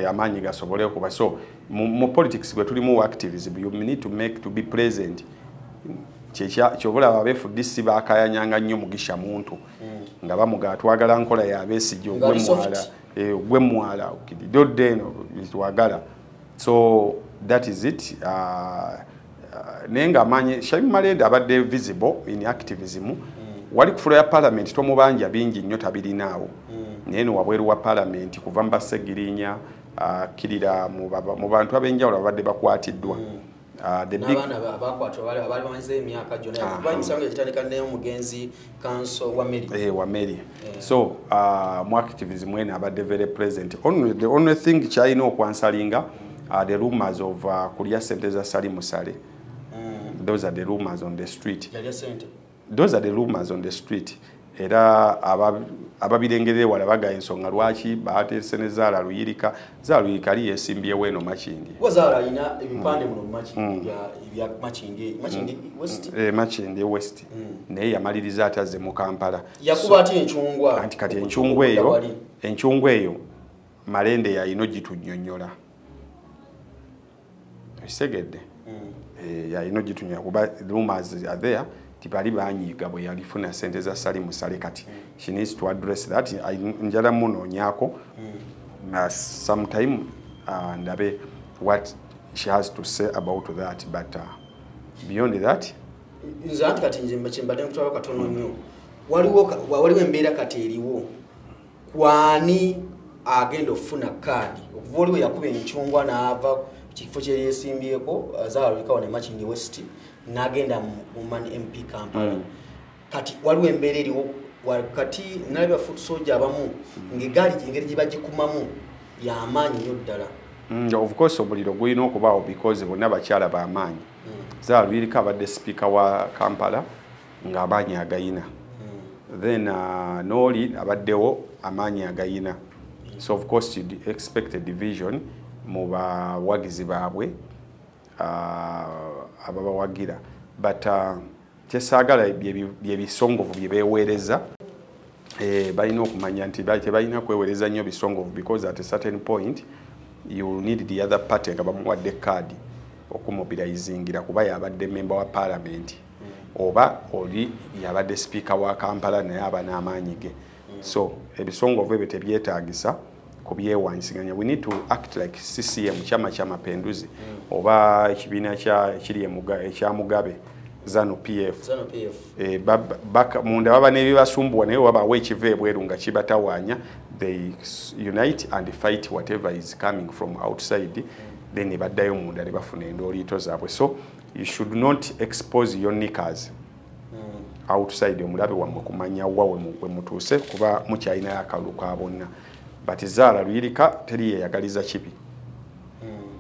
Amaanyi gasobole okuba. So mu politics gwe tulimu activism, you need to make to be present. Kyobola aba FDC bakayanyanga nnyo Mugisha Muntu nga bamuga twagala nkola ya Besigye ogwe mwala dodde eno twagala. So that is it. Naye nga amaanyi Shamim Malende abadde visible in activism. Wali ku floor ya parliament tomubanja bingi nnyo tabirinaawo. Naye no wabweru wa parliament kuva mu Basegirinya kirira mu bantu ab'enjawulo abadde bakwatiddwa. N'abaana bakwatwa bali bamaze emyaka gyonna kuba emisango egitandika n'omugenzi Kanso Wameri. Wameri. So mu activism eno abadde very present. The only thing kyalina okwansalinga the rumors of kulya sente za Salim Saleh. Those are the rumors on the street. Those are the rumors on the street. Era ababirengerere wala bagaye ensonga lwaki bateese ne Zahara Luyirika. Zahara Luyirika ali yesimbyewo eno Makindye. Kuba Zahara alina ebipande muno mu Makindye ebya Makindye West. Makindye West. Naye yamaliriza atazze mu Kampala. Yakuba ate enchungwa. Anti kati enchungwa eyo Malende yalina ogitunnyonnyola. Okitegedde? Yalina ogitunnyonnyola kuba rumors are there. Tibali banyiga bwe yalifuna sente za Salim Saleh kati. She needs to address that. Njala munoonyaako sometime ndabe what she has to say about that, but beyond that nze anti kati nze kyembadde nkutwala katono nnyo. Waliwo embeera kati eriwo kwani agenda okufuna kaadi okuva oliwe yakuba enchungwa n'ava kifo kye yesimbyeko Zahara Luyirika ne Makindye West n'agenda mu Man MP Kampala. Kati waliwo embeera eriwo kati nalabye foot soldier abamu ng'eggaali engeri gye bagikumamu y'amaanyi nnyo ddala. Of course omuliro gulina okubaawo because bonna bakyala b'amaanyi. Zahara Luyirika abadde sipiika wa Kampala ng'amaanyi agayina. Then Nooli abaddewo amaanyi agayina. So of course you'd expect a division mu bawagizi baabwe ababawagira. But kyesaagala bye bisongovu bye beeweereza. Balina okumanya nti tebalina kweweereza nnyo bisongovu because at a certain point you will need the other party nga bamuwadde kaadi okumobilizingira kuba yabadde member wa parliament oba oli yabadde speaker wa Kampala naye aba n'amaanyi ge. So ebisongovu ebyo tebyetaagisa kubyewanyisiganya. We need to act like CCM, Chama cha Mapinduzi, oba ekibiina kiri ekya Mugabe, ZANU PF. Munda baba n'ebibasumbuwa naye wabaawo ekiva ebweru nga kibatawaanya, they unite and fight whatever is coming from outside, then baddayo munda ne bafuna endooliito zaabwe. So you should not expose your knickers outside omulabe wammwe kumanya wa we mutuuse kuba mukyalinayo akalulu ka bonna. But Zahara Luyirika teri yeyagaliza kibi,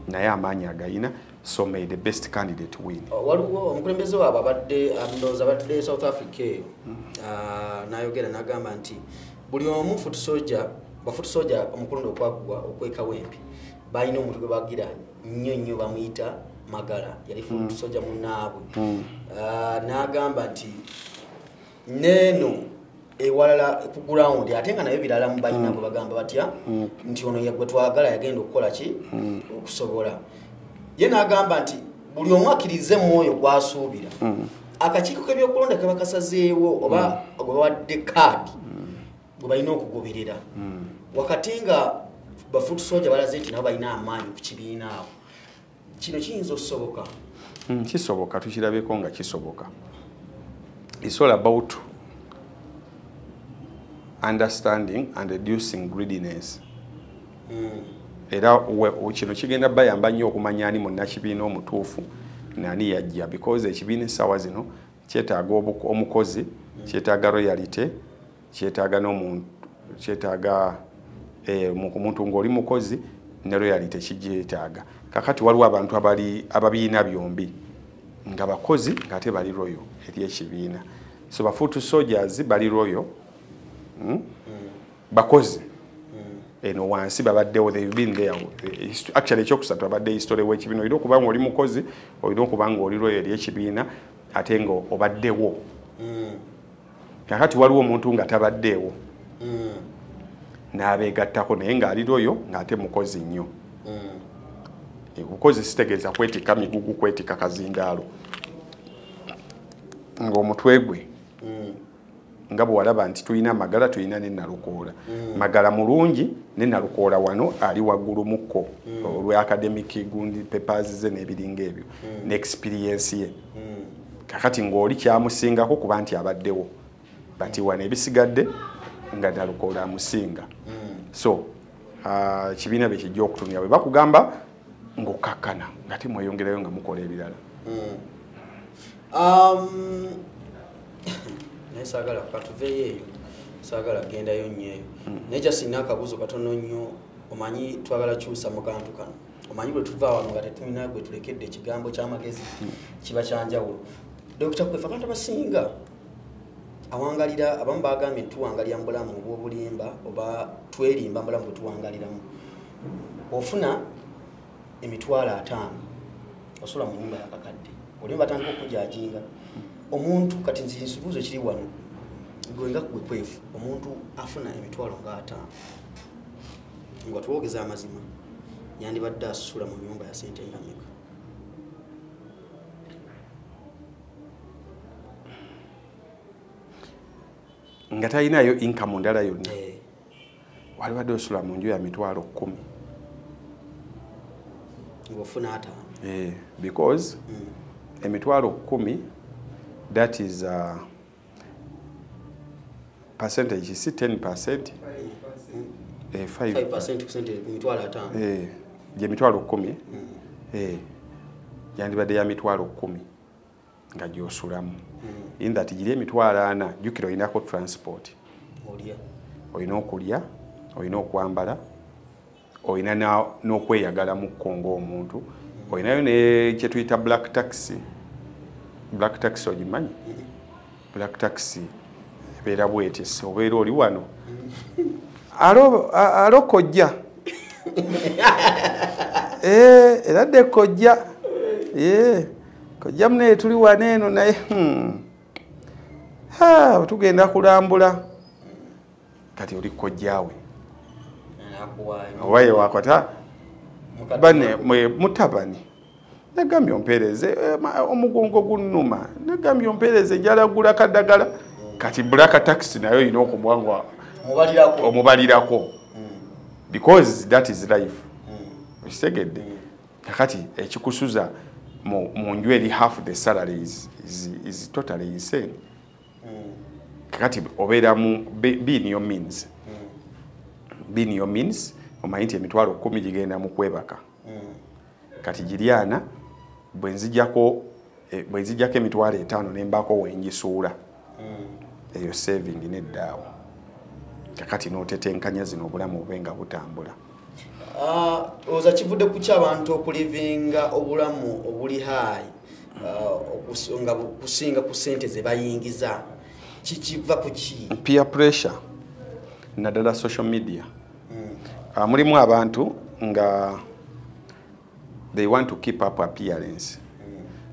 naye amaanyi agayina. So may the best candidate win. Waliwo omukulembeze waabwe abadde ndowooza abadde South Africa eyo, n'ayogera n'agamba nti buli omu foot soldier, ba foot soldier omukulundo okwagwa okwekawempe balina omuntu gwe bagira nnyo nnyo bamuyita Magala, yali foot soldier munnaabwe. N'agamba nti neeno ewalala ku ground ate nga nayo birala mu balina bwe bagamba batya nti ono ye gwe twagala yagenda okukola ki okusobola. Ye n'agamba nti buli omu akkirize mwoyo gw'asuubira. Akakiiko k'ebyokulonda ke bakasazeewo oba gwe bawadde kaadi gwe balina okugoberera. Wakati nga ba foot soldier balaze nti nabo balina amaanyi ku kibiina awo, kino kiyinza okusoboka? Kisoboka, tukirabeko nga kisoboka. It's all about understanding and reducing greediness. Era kino kigenda bayamba nnyo okumanya ani munnakibiina omutuufu nani yajja, because ekibiina essaawa zino kyetaaga omukozi, kyetaaga royalty, kyetaaga n'omuntu, kyetaaga omuntu ng'oli mukozi ne royalty kigyetaaga. Kakati waliwo abantu abali ababiina byombi nga bakozi ng'ate bali royal eri ekibiina. So ba foot soldiers bali royal, bakozi eno wansi babaddewo, they've been there. Actually ekyokusatu abadde history w'ekibiina, olina okuba ng'oli mukozi, olina okuba ng'oli royal eri ekibiina ate nga obaddewo. Kakati waliwo omuntu nga tabaddeewo n'abeegattako naye ng'ali royal ng'ate mukozi nnyo. Obukozi sitegeeza kwetikka migugu, kwetikka kazindaalo, ng'omutwe gwe nga bwe walaba nti tulina Magala tulina ne Nalukoola. Magala mulungi ne Nalukoola wano ali waggulu mukko olwa academic gundi papers ze n'ebiringa ebyo ne experience ye. Kakati ng'oli kyamusingako kuba nti abaddewo, but wano ebisigadde nga Nalukoola amusinga. So kibiina bye kijja okutumya bwe bakugamba ng'okkakkana nga temweyongerayo nga mukola ebirala. Naye saagala katuveeyo eyo, saagala kugendayo nnyo eyo. Naye just nina akabuuzo katono nnyo, omanyi twagala kyusa mu kantu kano. Omanyi bwe tuva wano nga tetulina gwe tulekedde ekigambo ky'amagezi kiba kya njawulo. Dr. Kwefu, abantu abasinga awangalira, abamu bagambye tuwangalira mu bulamu obw'obulimba oba twerimba mu bulamu bwe tuwangaliramu. Ofuna 50,000 osula mu nnyumba yakakadde, olimu batandika okujajinga omuntu. Kati nze nsubuuzo kiri wano, gwe nga gwe Kwefu, omuntu afuna 50,000 nga twogeza amazima yandibadde asula mu nnyumba ya sente nga mmeka? Nga talinayo income ndala yonna, walibadde osula mu nju ya 10,000 ng'ofuna 5. Because 10,000, that is percentage, si 10%, 5% ku sente ku 50,000. Gye 10,000, yandibadde ya 10,000 nga gy'osulamu. In that giri 40,000, jjukira olinako transport, olina okulya, olina okwambala, Olina n'okweyagala mu Kongo omuntu. Olinayo ne kye tuyita black tax. Black tax ogimanyi? Black tax ebeera bweti, obeera oli wano. Alo kojja. Era dde kojja. Kojja mune tuli wano eno naye. Ha, tugenda kulambula. Kati oli kojjaawe. Owaye wakwata bane mutabani. Nagambye ompeereze omugongo gunnuma. Nagambye ompeereze njala gula kadagala. Kati black tax nayo olina okumwangwa omubalirako. Because that is life. Okitegedde. Kakati ekikusuza mu nju eri half the salary is totally insane. Kakati obeera mu be in your means. Be in your means, omanyi nti emitwalo 10 gigenda mu kwebaka. Kati giryana bwe nzijjako emitwalo 5 ne mbaako we njisuula. Eyo saving neddaawo. Kakati n'otetenkanya zino obulamu bube nga butambula. Oza kivudde ku ki abantu okulivinga obulamu obuli high nga kusinga ku ssente ze bayingiza? Kikiva ku ki? Peer pressure naddala social media. Mulimu abantu nga they want to keep up appearance.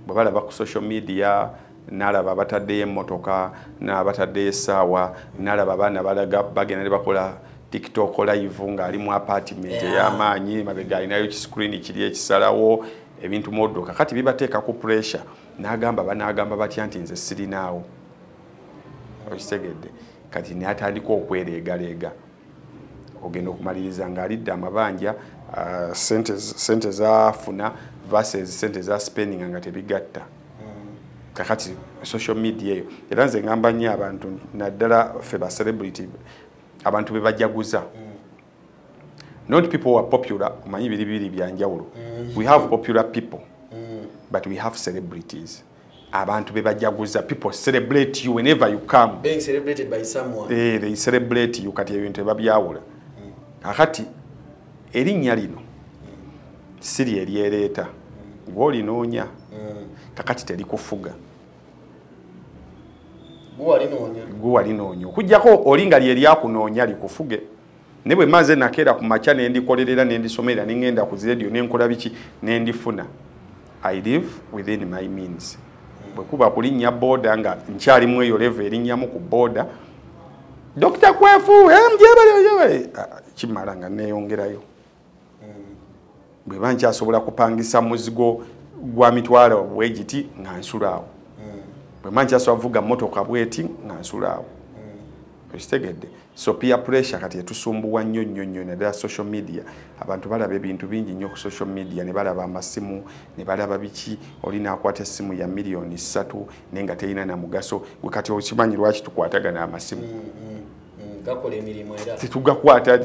Bwe balaba ku social media, n'alaba abataddeyo emmotoka, n'abataddeyo essaawa, n'alaba abaana balaga bagenda ne bakola TikTok live ng'ali mu apartment ey'amaanyi, mabega alinayo kiscreen kiri ekisalawo ebintu moddoka. Kati bibateeka ku pressure, n'agamba banaagamba batya nti nze sirinaawo. Okitegedde. Kati n'atandika okwereegaleega. Ogenda okumaliriza ng'alidde amabanja, sente z'afuna versus sente za spending nga tebigatta. Kakati social media eyo era nze ngamba nnyo abantu naddala ffe ba celebrity, abantu be bajaguza. Not people who are popular, omanyi biri biri bya njawulo. We have popular people, but we have celebrities. Abantu be bajaguza, people celebrate you whenever you come. Being celebrated by someone. They celebrate you kati ebintu babyawula. Kakati erinnya lino si eryereeta, gw'olinoonya. Kakati terikufuga. Gwe walinoonya. Okuggyako oli nga lye lyakunoonya likufuge. Ne bwe maze nakeera ku makya ne ndikolerera ne ndisomera ne ŋŋenda ku radio ne nkola biki ne ndifuna. I live within my means. Bwe kuba kulinnya boda nga nkyalimu eyo level erinnyamu ku boda, Dr. Kwefu, mjebale, kimala nga neeyongerayo. Bwe ba nkyasobola kupangisa muzigo gwa mitwalo bwegiti nga nsula awo. Bwe mba nkyasobola kuvuga mmotoka bweti nga nsula awo. Okitegedde. So peer pressure kati etusumbuwa nnyo nnyo nnyo naddala social media. Abantu balaba ebintu bingi nnyo ku social media, ne balaba amasimu, ne balaba biki, oli n'akwata essimu ya miliyoni 3 naye nga terina na mugaso. Gwe kati okimanyi lwaki tukwatagana amasimu? Gakola emirimu era. Tetugakwata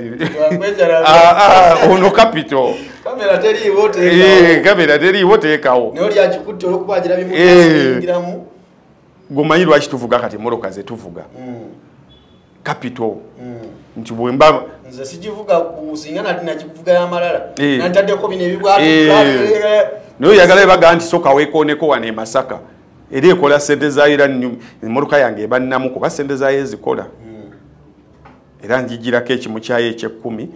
ono capital. Kamera teriiwo teekawo. Kamera teriiwo teekawo. Naye oli agikutte olw'okuba agirabimuyingiramu. Gwe omanyi lwaki tuvuga kati emmotoka ze tuvuga? Capital. Nti bwe mba nze sigivuga singa nali nagivuga y'amalala. Nantaddeko bino ebibwatuka. Naye oyagala baga nti soka weekooneko wano e Masaka. Era ekola ssente zaayo era emmotoka yange eba nnamu kuba ssente zaayo ezikola. Era njigirako ekimu kyayo eky'ekkumi.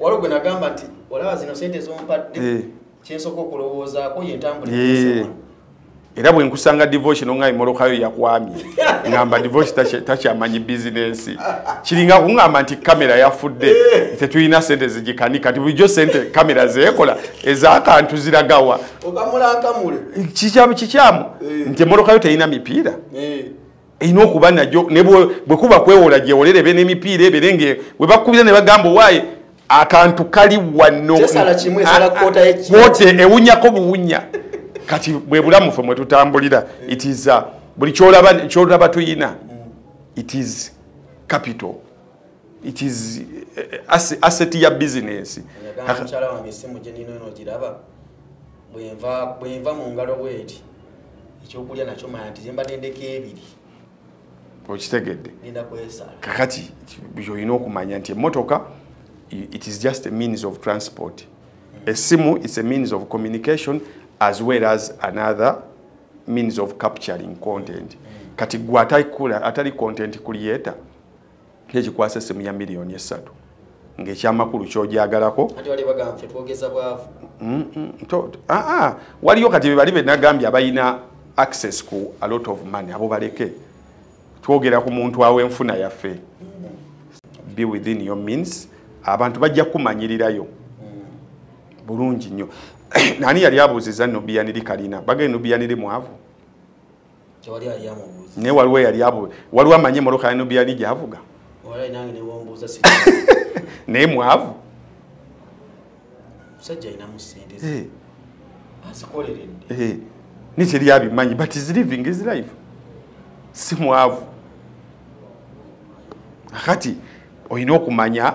Waliwo gwe nagamba nti olaba zino ssente z'ompadde, kyensooka okulowoozaako y'entambula. Era bwe nkusanga Devotion nga emmotoka yo yakwamye, ngamba Devotion takyamanyi bizinensi. Kiringa kuŋŋamba nti kamera yafudde, tetulina ssente zigikanika. Kati bulijjo ssente kamera zeekola ez'akantu ziragawa. Okamulankamule. Kikyamu kikyamu nti emmotoka yo terina mipiira. Erina okuba nagyo ne bwe kuba kwewola gyewolere ebe n'emipiira ebere nge bwe bakubira ne bagamba owaaye akantu kali wano. Tesala kimu, esala kwota y'eki. Kwote ewunyako buwunya. Kati bwe bulamu ffe mwe tutambulira. It is buli kyolaba tuyina. It is capital. It is asset ya business. Mukyala wange essimu gye nina eno giraba. Bwe nva mu ngalo bweti, ekyokulya nakyo manya nti mbadde ndeka ebiri. Okitegedde. Ngenda kwesala. Kakati olina okumanya nti emmotoka It is just a means of transport. Esimu is a means of communication as well as another means of capturing content. Kati gwe atali content creator, ekikwasa esimu ya 3 million ng'ekyamakulu ky'ogyagalako. Ate wali bagamba ffe twogeza bwavu. Waliyo kati be bali be nagambye abalina access ku a lot of money, abo baleke. Twogera ku muntu aw'enfuna yaffe. Be within your means, abantu bajja kumanyirirayo bulungi nnyo. Nani yali abuuziza Nubian Li kalina bagende? Nubian Li mwavu? Tewali ali amubuuza. Naye waliwo yali abu waliwo amanye emmotoka ya Nubian Li gy'avuga. Walayi nange ne wombuuza si. Naye mwavu? Musajja alinamu ssente ze. Azikoleredde. Ni teri abimanyi, but is living his life, si mwavu. Kati olina okumanya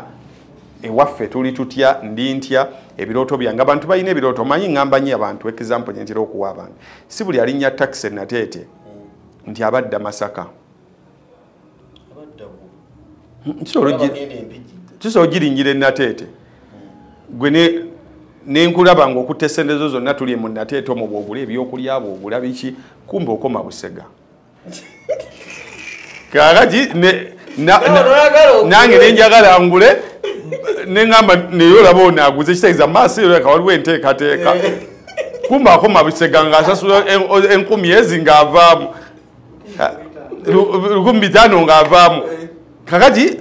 ewaffe tuli tutya, ndi ntya, ebirooto byange. Abantu balina ebirooto. Manyi ŋŋamba nnyo abantu, example gye ntera okuwa abantu, si buli alinnya takisi Nateete nti abadda Masaka. Abadda wo. Kisobola Bagenda Empigi. Kisobola ogirinnyira enateete gwe nenkulaba ng'okutta essente zo zonna tuli mu Nateete omwo, bw'ogula ebyokulya, bw'ogula biki, kumbe okoma Busega. Kaakati nange nenjagala ngule, neŋŋamba naye olaba ono aguze, kitegeeza maaso eyo waliwo enteekateeka. Kumbe akoma Busega ng'asasula 1000 ezi ng'avaamu 1500 ng'avaamu. Kakati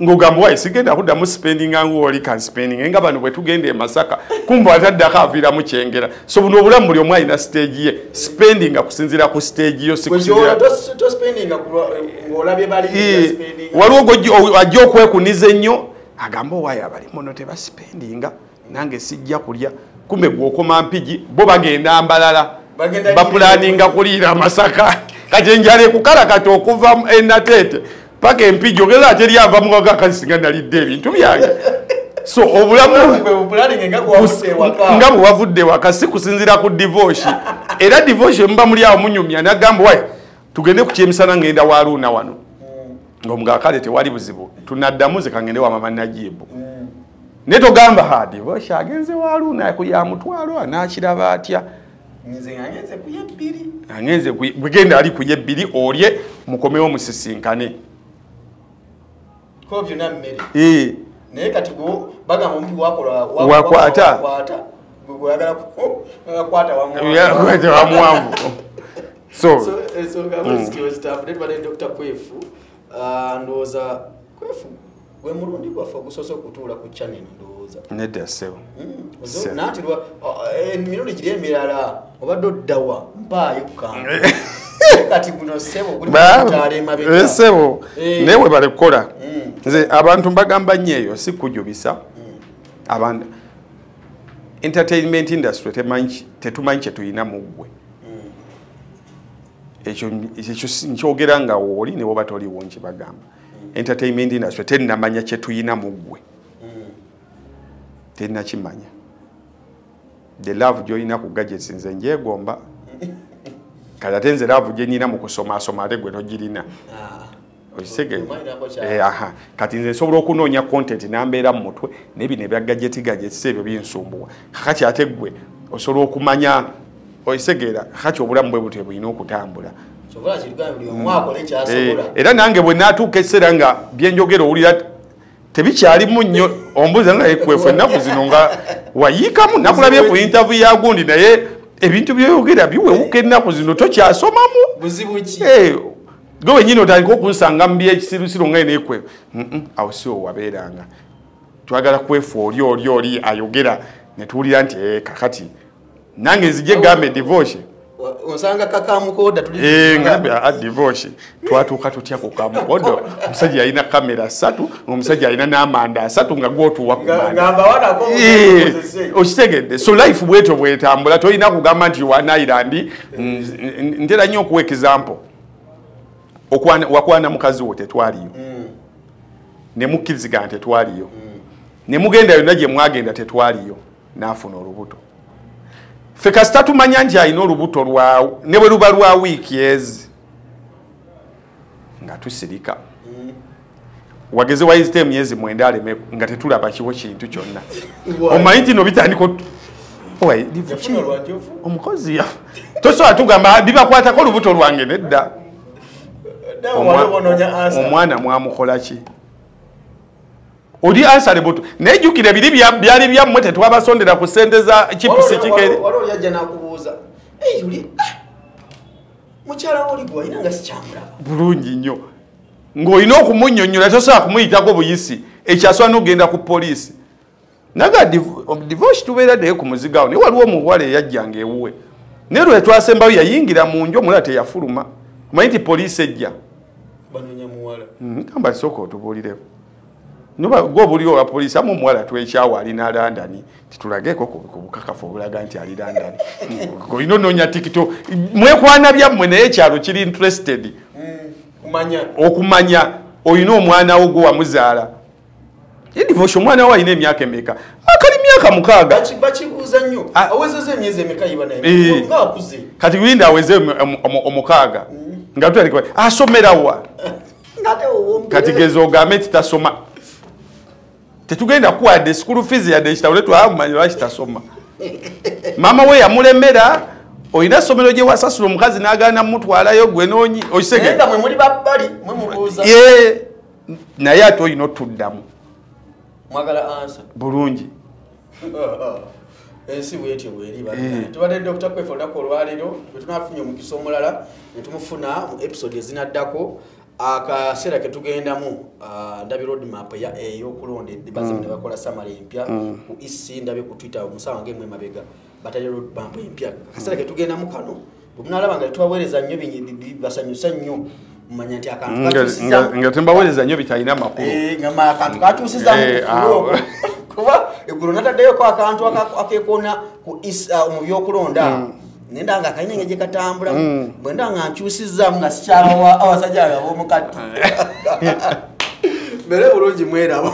ng'ogamba wayi sigenda kuddamu spendinga ng'oli kan spending nga bano bwe tugenda e Masaka, kumbe ataddako aviiramu Kyengera. So buno obulamu buli omu alina stage ye, spendinga kusinziira ku stage yo, si kusinziira Tospendinga ng'olabye bali. Waliwo ajja okwekuniza ennyo agamba owaayo abali muno tebaspendinga, nange sijja kulya. Kumbe gwokoma Mpigi, bo bagenda Mbalala, Bagenda bapulaninga kuliira Masaka. Kati enjala ekukala kati okuva Enateete paka Empigi ogeza teri ava mugaga kati singa nalidde ebintu byange. So obulamu nga bwe wavudde waka, si kusinziira ku divorce. Era divorce muba muli awo munyumya nagamba wayi tugende ku kyemisana, ngenda wa Luuna wano, ng'omugaa kale tewali buzibu, tunaddamu nze kangende wa mama Najibu. Naye togamba ha divorce agenze wa Luuna ya mutwalo anaakiraba atya. Nze nga ngenze kuye 2. Agenze bwegenda ali kuye 2 olye mukomewo musisinkane. Ko byonna mmere. Eh. Naye kati go bagamba omuntu wakola Wakwata. Wakwata gweyagala kwata wamuwanvu. Yakwata wamuwanvu. So So ensonga bwezityo zitambudde. Tubadde ne Dr. Kwefu. Ah, ndowooza Kwefu gwe mulundi gwaffe ogusoose okutuula ku channel, ndowooza. Nedda ssebo. Ssebo. Nanti emirundi giri emirala obadde oddawa mpaayo ku kantu. Kati guno ssebo guli mutaala emabega. Ssebo. Eh. Naye webale kukola. Nze abantu mbagamba nnyo eyo si kujubisa. Abantu entertainment industry temanyi, tetumanyi kye tulina mu ggwe. Ekyo nkyogera nga wooli ne bwoba toliwo nkibagamba. Entertainment industry tennamanya kye tulina mu ggwe. Tennakimanya. The love gy'olina ku gadgets nze ngyegomba. Kale ate nze love gye nnina mu kusomaasoma ate gwe togirina. Ah. Okitegeera? Omanyi nako. Eh, aha. Kati nze nsobola okunoonya content n'ambeera mu mutwe, naye bino ebya gadget gadgets ebyo binsumbuwa. Kakati ate ggwe osobola okumanya, okitegeera? Kakati obulamu bwe butyo bulina okutambula. Kyova kirugamba buli omu akola ekyasobola. Eh, era nange bwe naatuuka ekiseera nga byenjogera owulira tebikyalimu nnyo, ombuuza nga Kwefu ennaku zino nga wayiikamu, nakulabye ku interview ya gundi, naye ebintu byoyogera biwewuka ennaku zino, tokyasomamu. Buzibu ki? Eh, gwe wenyini otandika okunsanga mu byekisirusiru nga nekwe awo si wabeeranga. Twagala Kwefu oli oli oli ayogera ne tuwulira nti kakati nange nzije gambe divorce. Osanga kakamukoda tuli. Eh, ngambe a divorce twatuuka tutya ku kamukodo? Omusajja alina kamera 3, omusajja alina n'amanda 3, nga gwotuwa ku manda. Ngamba wanako. Eh, okitegedde? So life bwetyo bwetambula, tolina kugamba nti one island. Ntera nnyo okuwa example. Wakwana mukazi wo tetwaliyo, ne mukkirizigana tetwaliyo, ne mugenda yonna gye mwagenda tetwaliyo, n'afuna olubuto. Ffe kasita tumanya nti alina olubuto lwa ne bwe luba lwa wiiki ezi nga tusirika. Wageze wayizite emyezi 9 aleme nga tetulaba kiwo kintu kyonna. Omanyi nti no bitandika omukozi yafa. Tosobola tugamba bibakwatako olubuto lwange nedda. Omwana mwamukola ki? Oli answer buto. Nejjukira biri byali byammwe tetwabasondera ku ssente za chips kikeri. Waliwo yajja n'akubuuza. Oli mukyala wo oli gw'olina nga sikyamulaba. Bulungi nnyo. Ng'olina okumunnyonnyola tosobola kumuyitako buyisi. Ekyasobola n'okugenda ku poliisi. Naga divorce tubeera naye ku muzigo awo. Naye waliwo omuwala eyajjanga ewuwe. Naye lwe twasembayo yayingira mu nju omulala teyafuluma. Omanyi nti poliisi ejja. Banoonya muwala. Gamba sooka otubuulireko. Noba gwe obuulira owa poliisi amu omuwala twekyawa alina London. Titulageeko ku bukakafu obulaga nti ali London. Olina onoonya TikTok. Mwekwana byammwe naye ekyalo kiri interested. Okumanya olina omwana wo gwe wamuzaala. Divorce omwana wo alina emyaka emeka? Akali myaka 6. Bakibuuza nnyo. Awezezza emyezi emeka yiba naye? Nga akuze. Kati winda aweze 6. Nga tutandika asomera wa? Kati geza ogambe nti tasoma. Tetugenda kuwa school fees yadde ekitabo tetwamanya lwaki tasoma. Maama we yamulemera olina ssomero gye wasasula omukazi n'agaana mutwalayo gwe noonyi okisege. Naye mwe muli babbali mwe mubuuza. Naye ate olina otuddamu. Mwagala answer. Bulungi. Ensi bwetyo bweri bannange. Tubadde Dr. Kwefu olunaku olwaleero bwe tunaafunye omukisa omulala ne tumufuna mu episode ezinaddako. Akaseera ke tugendamu ndabye roadmap ey'okulonda bazze ne bakola summary empya ku EC ndabye ku Twitter omusawo ng'emwe emabega batali roadmap empya. Akaseera ke tugendamu kano bwe munaalaba nga tetubaweereza nnyo basanyusa nnyo mumanya nti akantu katuusizza nga tembaweereza nnyo bitalina makulu. Nga akantu katuusizza kuba eggulo nataddeyoko akantu akeekoona ku EC mu by'okulonda. Nenda nga kalina engeri gye katambula bwe nda nga nkyusizaamu nga sikyabawa abasajja ab'omukati. Mbeere bulungi mweraba.